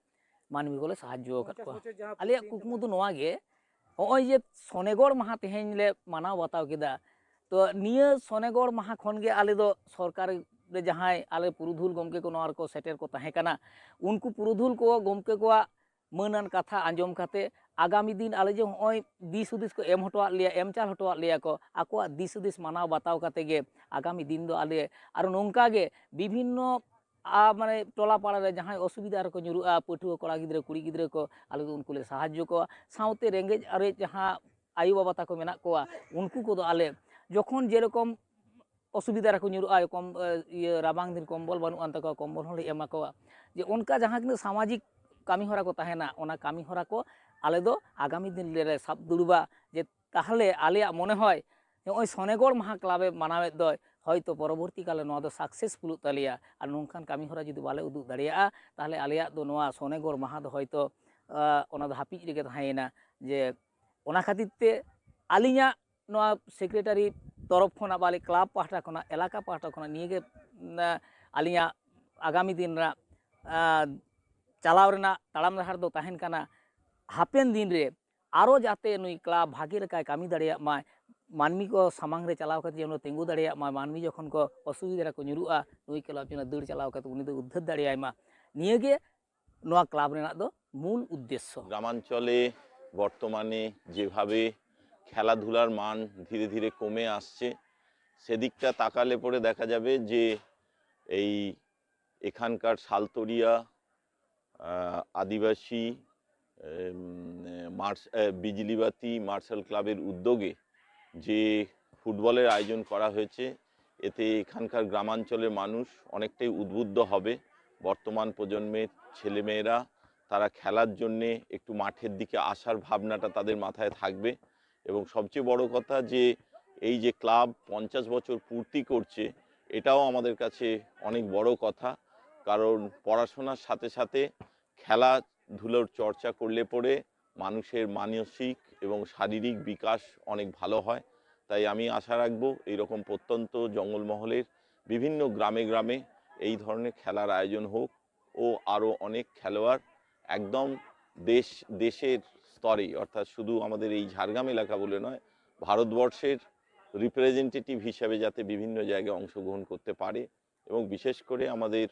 ᱢᱟᱹᱱᱢᱤ ᱠᱚᱞᱮ ᱥᱟᱦᱟᱡᱽᱡᱚ ᱟᱠᱟᱫ ᱠᱚᱣᱟ᱾ ᱟᱞᱮᱭᱟᱜ ᱠᱩᱠᱢᱩ ᱫᱚ ᱱᱚᱣᱟ ᱜᱮ, ᱱᱚᱜᱼᱚᱭ ᱡᱮ ᱥᱚᱱᱮᱜᱚᱲ ᱢᱟᱦᱟ ᱛᱮᱦᱮᱧ ᱞᱮ ᱢᱟᱱᱟᱣ ᱵᱟᱛᱟᱣ ᱠᱮᱫᱟ, ᱛᱚ ᱱᱤᱭᱟᱹ ᱥᱚᱱᱮᱜᱚᱲ ᱢᱟᱦᱟ ᱠᱷᱚᱱ ᱜᱮ ᱟᱞᱮ ᱫᱚ ᱥᱚᱨᱠᱟᱨ ᱨᱮ ᱡᱟᱦᱟᱸᱭ ᱟᱞᱮ ᱯᱩᱨᱩᱫᱷᱩᱞ ᱜᱚᱢᱠᱮ ᱠᱚ ᱱᱚᱣᱟ ᱨᱮᱠᱚ ᱥᱮᱴᱮᱨ ᱠᱚ ᱛᱟᱦᱮᱸ ᱠᱟᱱᱟ, ᱩᱱᱠᱩ ᱯᱩᱨᱩᱫᱷᱩᱞ ᱠᱚ ᱜᱚᱢᱠᱮ ᱠᱚᱣᱟᱜ ᱢᱟᱹᱱᱟᱱ ᱠᱟᱛᱷᱟ ᱟᱸᱡᱚᱢ ᱠᱟᱛᱮ ᱟᱜᱟᱢᱤ ᱫᱤᱱ ᱟᱞᱮ ᱡᱮ ᱱᱚᱜᱼᱚᱭ ᱫᱤᱥ ᱦᱩᱫᱤᱥ ᱠᱚ ᱮᱢ ᱦᱚᱴᱚᱣᱟᱫ ᱞᱮᱭᱟ, ᱮᱢ ᱪᱟᱞ ᱦᱚᱴᱚᱣᱟᱫ ᱞᱮᱭᱟ ᱠᱚ, ᱟᱠᱚᱣᱟᱜ ᱫᱤᱥ ᱦᱩᱫᱤᱥ ᱢᱟᱱᱟᱣ ᱵᱟᱛᱟᱣ ᱠᱟᱛᱮ ᱜᱮ ᱟᱜᱟᱢᱤ ᱫᱤᱱ ᱫᱚ ᱟᱞᱮ ᱟᱨᱚ ᱱᱚᱝᱠᱟ ᱜᱮ ᱵᱤᱵᱷᱤᱱᱱᱚ, ᱟ, ᱢᱟᱱᱮ ᱴᱚᱞᱟ ᱯᱟᱲᱟ ᱨᱮ ᱡᱟᱦᱟᱸᱭ ᱚᱥᱩᱵᱤᱫᱷᱟ ᱨᱮᱠᱚ ᱧᱩᱨᱩᱜᱼᱟ, ᱯᱟᱹᱴᱷᱩᱣᱟᱹ ᱠᱚᱲᱟ ᱜᱤᱫᱽᱨᱟᱹ, ᱠᱩᱲᱤ ᱜᱤᱫᱽᱨᱟᱹ ᱠᱚ, ᱟᱞᱮ ᱫᱚ ᱩᱱᱠᱩ ᱞᱮ ᱥᱟᱦᱟᱡᱽᱡᱚ ᱠᱚᱣᱟ᱾ ᱥᱟᱶᱛᱮ ᱨᱮᱸᱜᱮᱡ ᱚᱨᱮᱡ ᱡᱟᱦᱟᱸ ᱟᱭᱳ ᱵᱟᱵᱟ ᱛᱟᱠᱚ ᱢᱮᱱᱟᱜ ᱠᱚᱣᱟ, ᱩᱱᱠᱩ ᱠᱚᱫᱚ ᱟᱞᱮ ᱡᱚᱠᱷᱚᱱ ᱡᱮᱨᱚᱠᱚᱢ ᱚᱥᱩᱵᱤᱫᱷᱟ ᱨᱮᱠᱚ ᱧᱩᱨᱩᱜᱼᱟ, ᱠᱚᱢ, ᱮ, ᱤᱭᱟᱹ, ᱨᱟᱵᱟᱝ ᱫᱤᱱ ᱠᱚᱢᱵᱚᱞ ᱵᱟᱹᱱᱩᱜ ᱟᱱ ᱛᱟᱠᱚᱣᱟ, ᱠᱚᱢᱵᱚᱞ ᱦᱚᱸᱞᱮ ᱮᱢᱟ ᱠᱚᱣᱟ᱾ ᱡᱮ ᱚᱱᱠᱟ ᱡᱟᱦᱟᱸ ᱛᱤᱱᱟᱹᱜ ᱥᱟᱢᱟᱡᱤᱠ ᱠᱟᱹᱢᱤ ᱦᱚᱨᱟ ᱠᱚ ᱛᱟᱦᱮᱱᱟ, ᱚᱱᱟ ᱠᱟᱹᱢᱤ ᱦᱚᱨᱟ ᱠᱚ ᱟᱞᱮ ᱫᱚ ᱟᱜᱟᱢᱤ ᱫᱤᱱ ᱨᱮᱞᱮ ᱥᱟᱵ ᱫᱩᱲᱩᱵᱟ᱾ ᱡᱮ ᱛᱟᱦᱚᱞᱮ ᱟᱞᱮᱭᱟᱜ ᱢᱚᱱᱮ ᱦᱚᱭ ᱱᱚᱜᱼᱚᱭ ᱥᱚᱱᱮᱜᱚᱲ ᱢᱟᱦᱟ ᱠᱞᱟᱵᱽ ᱮ ᱢᱟᱱᱟᱣᱮᱫ ᱫᱚᱭ, ᱦᱚᱭᱛᱳ ᱯᱚᱨᱚᱵᱚᱨᱛᱤ ᱠᱟᱞᱮ ᱱᱚᱣᱟ ᱫᱚ ᱥᱟᱠᱥᱮᱥᱯᱷᱩᱞᱚᱜ ᱛᱟᱞᱮᱭᱟ᱾ ᱟᱨ ᱱᱚᱝᱠᱟᱱ ᱠᱟᱹᱢᱤ ᱦᱚᱨᱟ ᱡᱩᱫᱤ ᱵᱟᱞᱮ ᱩᱫᱩᱜ ᱫᱟᱲᱮᱭᱟᱜᱼᱟ, ᱛᱟᱦᱚᱞᱮ ᱟᱞᱮᱭᱟᱜ ᱫᱚ ᱱᱚᱣᱟ ᱥᱚᱱᱮᱜᱚᱲ ᱢᱟᱦᱟ ᱫᱚ ᱦᱚᱭᱛᱳ ᱚᱱᱟ ᱫᱚ ᱦᱟᱹᱯᱤᱫ ᱨᱮᱜᱮ ᱛᱟᱦᱮᱸᱭᱮᱱᱟ᱾ ᱡᱮ ᱚᱱᱟ ᱠᱷᱟᱹᱛᱤᱨ ᱛᱮ ᱟᱹᱞᱤᱧᱟᱜ ᱱᱚᱣᱟ ᱥᱮᱠᱨᱮᱴᱟᱨᱤ ᱛᱚᱨᱚᱯ ᱠᱷᱚᱱᱟᱜ ᱵᱟ ᱟᱞᱮ ᱠᱞᱟᱵᱽ ᱯᱟᱦᱴᱟ ᱠᱷᱚᱱᱟᱜ, ᱮᱞᱟᱠᱟ ᱯᱟᱦᱴᱟ ᱠᱷᱚᱱᱟᱜ ᱱᱤᱭᱟᱹᱜᱮ ᱟᱹᱞᱤᱧᱟᱜ ᱟᱜᱟᱢᱤ ᱫᱤᱱ ᱨᱮᱱᱟᱜ ᱪᱟᱞᱟᱣ ᱨᱮᱱᱟᱜ ᱛᱟᱲᱟᱢ ᱰᱟᱦᱟᱨ ᱫᱚ ᱛᱟᱦᱮᱱ ᱠᱟᱱᱟ, ᱦᱟᱯᱮᱱ ᱫᱤᱱ ᱨᱮ ᱟᱨᱚ ᱡᱟᱛᱮ ᱱᱩᱭ ᱠᱞᱟᱵᱽ ᱵᱷᱟᱜᱮ ᱞᱮᱠᱟᱭ ᱠᱟᱹᱢᱤ ᱫᱟᱲᱮᱭᱟᱜ ᱢᱟᱭ, ᱢᱟᱹᱱᱢᱤ ᱠᱚ ᱥᱟᱢᱟᱝ ᱨᱮ ᱪᱟᱞᱟᱣ ᱠᱟᱛᱮ ᱡᱮᱱᱚ ᱛᱤᱸᱜᱩ ᱫᱟᱲᱮᱭᱟᱜ ᱢᱟᱭ, ᱢᱟᱹᱱᱢᱤ ᱡᱚᱠᱷᱚᱱ ᱠᱚ ᱚᱥᱩᱵᱤᱫᱷᱟ ᱨᱮᱠᱚ ᱧᱩᱨᱩᱜᱼᱟ, ᱱᱩᱭ ᱠᱞᱟᱵᱽ ᱡᱮᱱᱚ ᱫᱟᱹᱲ ᱪᱟᱞᱟᱣ ᱠᱟᱛᱮ ᱩᱱᱤ ᱫᱚ ᱩᱫᱽᱫᱷᱟᱹᱨ ᱫᱟᱲᱮᱭᱟᱭ ᱢᱟ, ᱱᱤᱭᱟᱹᱜᱮ ᱱᱚᱣᱟ ᱠᱞᱟᱵᱽ ᱨᱮᱱᱟᱜ ᱫᱚ ᱢᱩᱞ ᱩᱫᱽᱫᱮᱥᱥᱚ᱾ গ্রামাঞ্চলে বর্তমানে যেভাবে খেলাধুলার মান ধীরে ধীরে কমে আসছে, সেদিকটা তাকালে পরে দেখা যাবে যে এই এখানকার সালতরিয়া আদিবাসী মার্স বিজলিবাতি মার্শাল ক্লাবের উদ্যোগে যে ফুটবলের আয়োজন করা হয়েছে, এতে এখানকার গ্রামাঞ্চলের মানুষ অনেকটাই উদ্বুদ্ধ হবে। বর্তমান প্রজন্মের ছেলেমেয়েরা তারা খেলার জন্যে একটু মাঠের দিকে আসার ভাবনাটা তাদের মাথায় থাকবে। এবং সবচেয়ে বড় কথা যে এই যে ক্লাব পঞ্চাশ বছর পূর্তি করছে, এটাও আমাদের কাছে অনেক বড় কথা। কারণ পড়াশোনার সাথে সাথে খেলাধুলোর চর্চা করলে পরে মানুষের মানসিক এবং শারীরিক বিকাশ অনেক ভালো হয়। তাই আমি আশা রাখবো এইরকম প্রত্যন্ত জঙ্গলমহলের বিভিন্ন গ্রামে গ্রামে এই ধরনের খেলার আয়োজন হোক ও আরও অনেক খেলোয়াড় একদম দেশ দেশের স্তরেই, অর্থাৎ শুধু আমাদের এই ঝাড়গ্রাম এলাকা বলে নয়, ভারতবর্ষের রিপ্রেজেন্টেটিভ হিসাবে যাতে বিভিন্ন জায়গায় অংশগ্রহণ করতে পারে। এবং বিশেষ করে আমাদের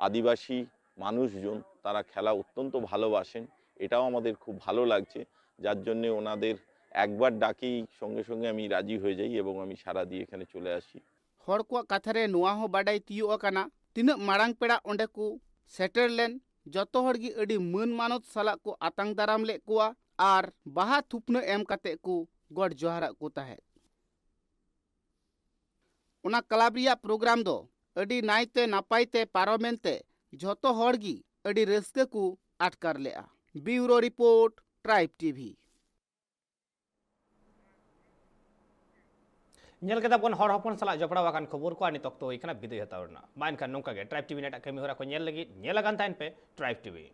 আদিবাসী মানুষজন, তারা খেলা অত্যন্ত ভালোবাসেন, এটাও আমাদের খুব ভালো লাগছে, যার জন্যে ওনাদের একবার ডাকেই সঙ্গে সঙ্গে আমি রাজি হয়ে যাই এবং আমি সাড়া দিয়ে এখানে চলে আসি। ᱦᱚᱲ ᱠᱚᱣᱟᱜ ᱠᱟᱛᱷᱟ ᱨᱮ ᱱᱚᱣᱟ ᱦᱚᱸ ᱵᱟᱰᱟᱭ ᱛᱤᱭᱳᱜ ᱟᱠᱟᱱᱟ, ᱛᱤᱱᱟᱹᱜ ᱢᱟᱲᱟᱝ ᱯᱮᱲᱟ ᱚᱸᱰᱮ ᱠᱚ ᱥᱮᱴᱮᱨ ᱞᱮᱱ, ᱡᱚᱛᱚ ᱦᱚᱲ ᱜᱮ ᱟᱹᱰᱤ ᱢᱟᱹᱱ ᱢᱟᱱᱚᱛ ᱥᱟᱞᱟᱜ ᱠᱚ ᱟᱛᱟᱝ ᱫᱟᱨᱟᱢ ᱞᱮᱫ ᱠᱚᱣᱟ ᱟᱨ ᱵᱟᱦᱟ ᱛᱷᱩᱯᱱᱟᱹ ᱮᱢ ᱠᱟᱛᱮ ᱠᱚ ᱜᱚᱰ ᱡᱚᱦᱟᱨᱟᱜ ᱠᱚ ᱛᱟᱦᱮᱸᱫ᱾ ᱚᱱᱟ ᱠᱞᱟᱵᱽ ᱨᱮᱭᱟᱜ ᱯᱨᱳᱜᱨᱟᱢ ᱫᱚ ᱟᱹᱰᱤ ᱱᱟᱭᱛᱮ ᱱᱟᱯᱟᱭ ᱛᱮ ᱯᱟᱨᱚᱢᱮᱱ ᱛᱮ ᱡᱷᱚᱛᱚ ᱦᱚᱲ ᱜᱮ ᱟᱹᱰᱤ ᱨᱟᱹᱥᱠᱟᱹ ᱠᱚ ᱟᱴᱠᱟᱨ ᱞᱮᱫᱼᱟ᱾ ᱵᱤᱭᱩᱨᱳ ᱨᱤᱯᱳᱨᱴ, ᱴᱨᱟᱭᱤᱵᱽ ᱴᱤᱵᱷᱤ᱾ ᱧᱮᱞ ᱠᱮᱫᱟ ᱵᱚᱱ ᱦᱚᱲ ᱦᱚᱯᱚᱱ ᱥᱟᱞᱟᱜ ᱡᱚᱯᱲᱟᱣ ᱟᱠᱟᱱ ᱠᱷᱚᱵᱚᱨ ᱠᱚ, ᱟᱨ ᱱᱤᱛ ᱚᱠᱛᱚ ᱦᱩᱭ ᱠᱟᱱᱟ ᱵᱤᱫᱟᱹᱭ ᱦᱟᱛᱟᱣ ᱨᱮᱱᱟᱜ᱾ ᱢᱟ ᱮᱱᱠᱷᱟᱱ ᱱᱚᱝᱠᱟ ᱜᱮ ᱴᱨᱟᱭᱤᱵᱽ ᱴᱤᱵᱷᱤ ᱨᱮᱱᱟᱜ ᱮᱴᱟᱜ ᱠᱟᱹᱢᱤ ᱦᱚᱨᱟ ᱠᱚ ᱧᱮᱞ ᱞᱟᱹᱜᱤᱫ ᱧᱮᱞ ᱟᱠᱟᱱ ᱛᱟᱦᱮᱱ ᱯᱮ ᱴᱨᱟᱭᱤᱵᱽ ᱴᱤᱵᱷᱤ᱾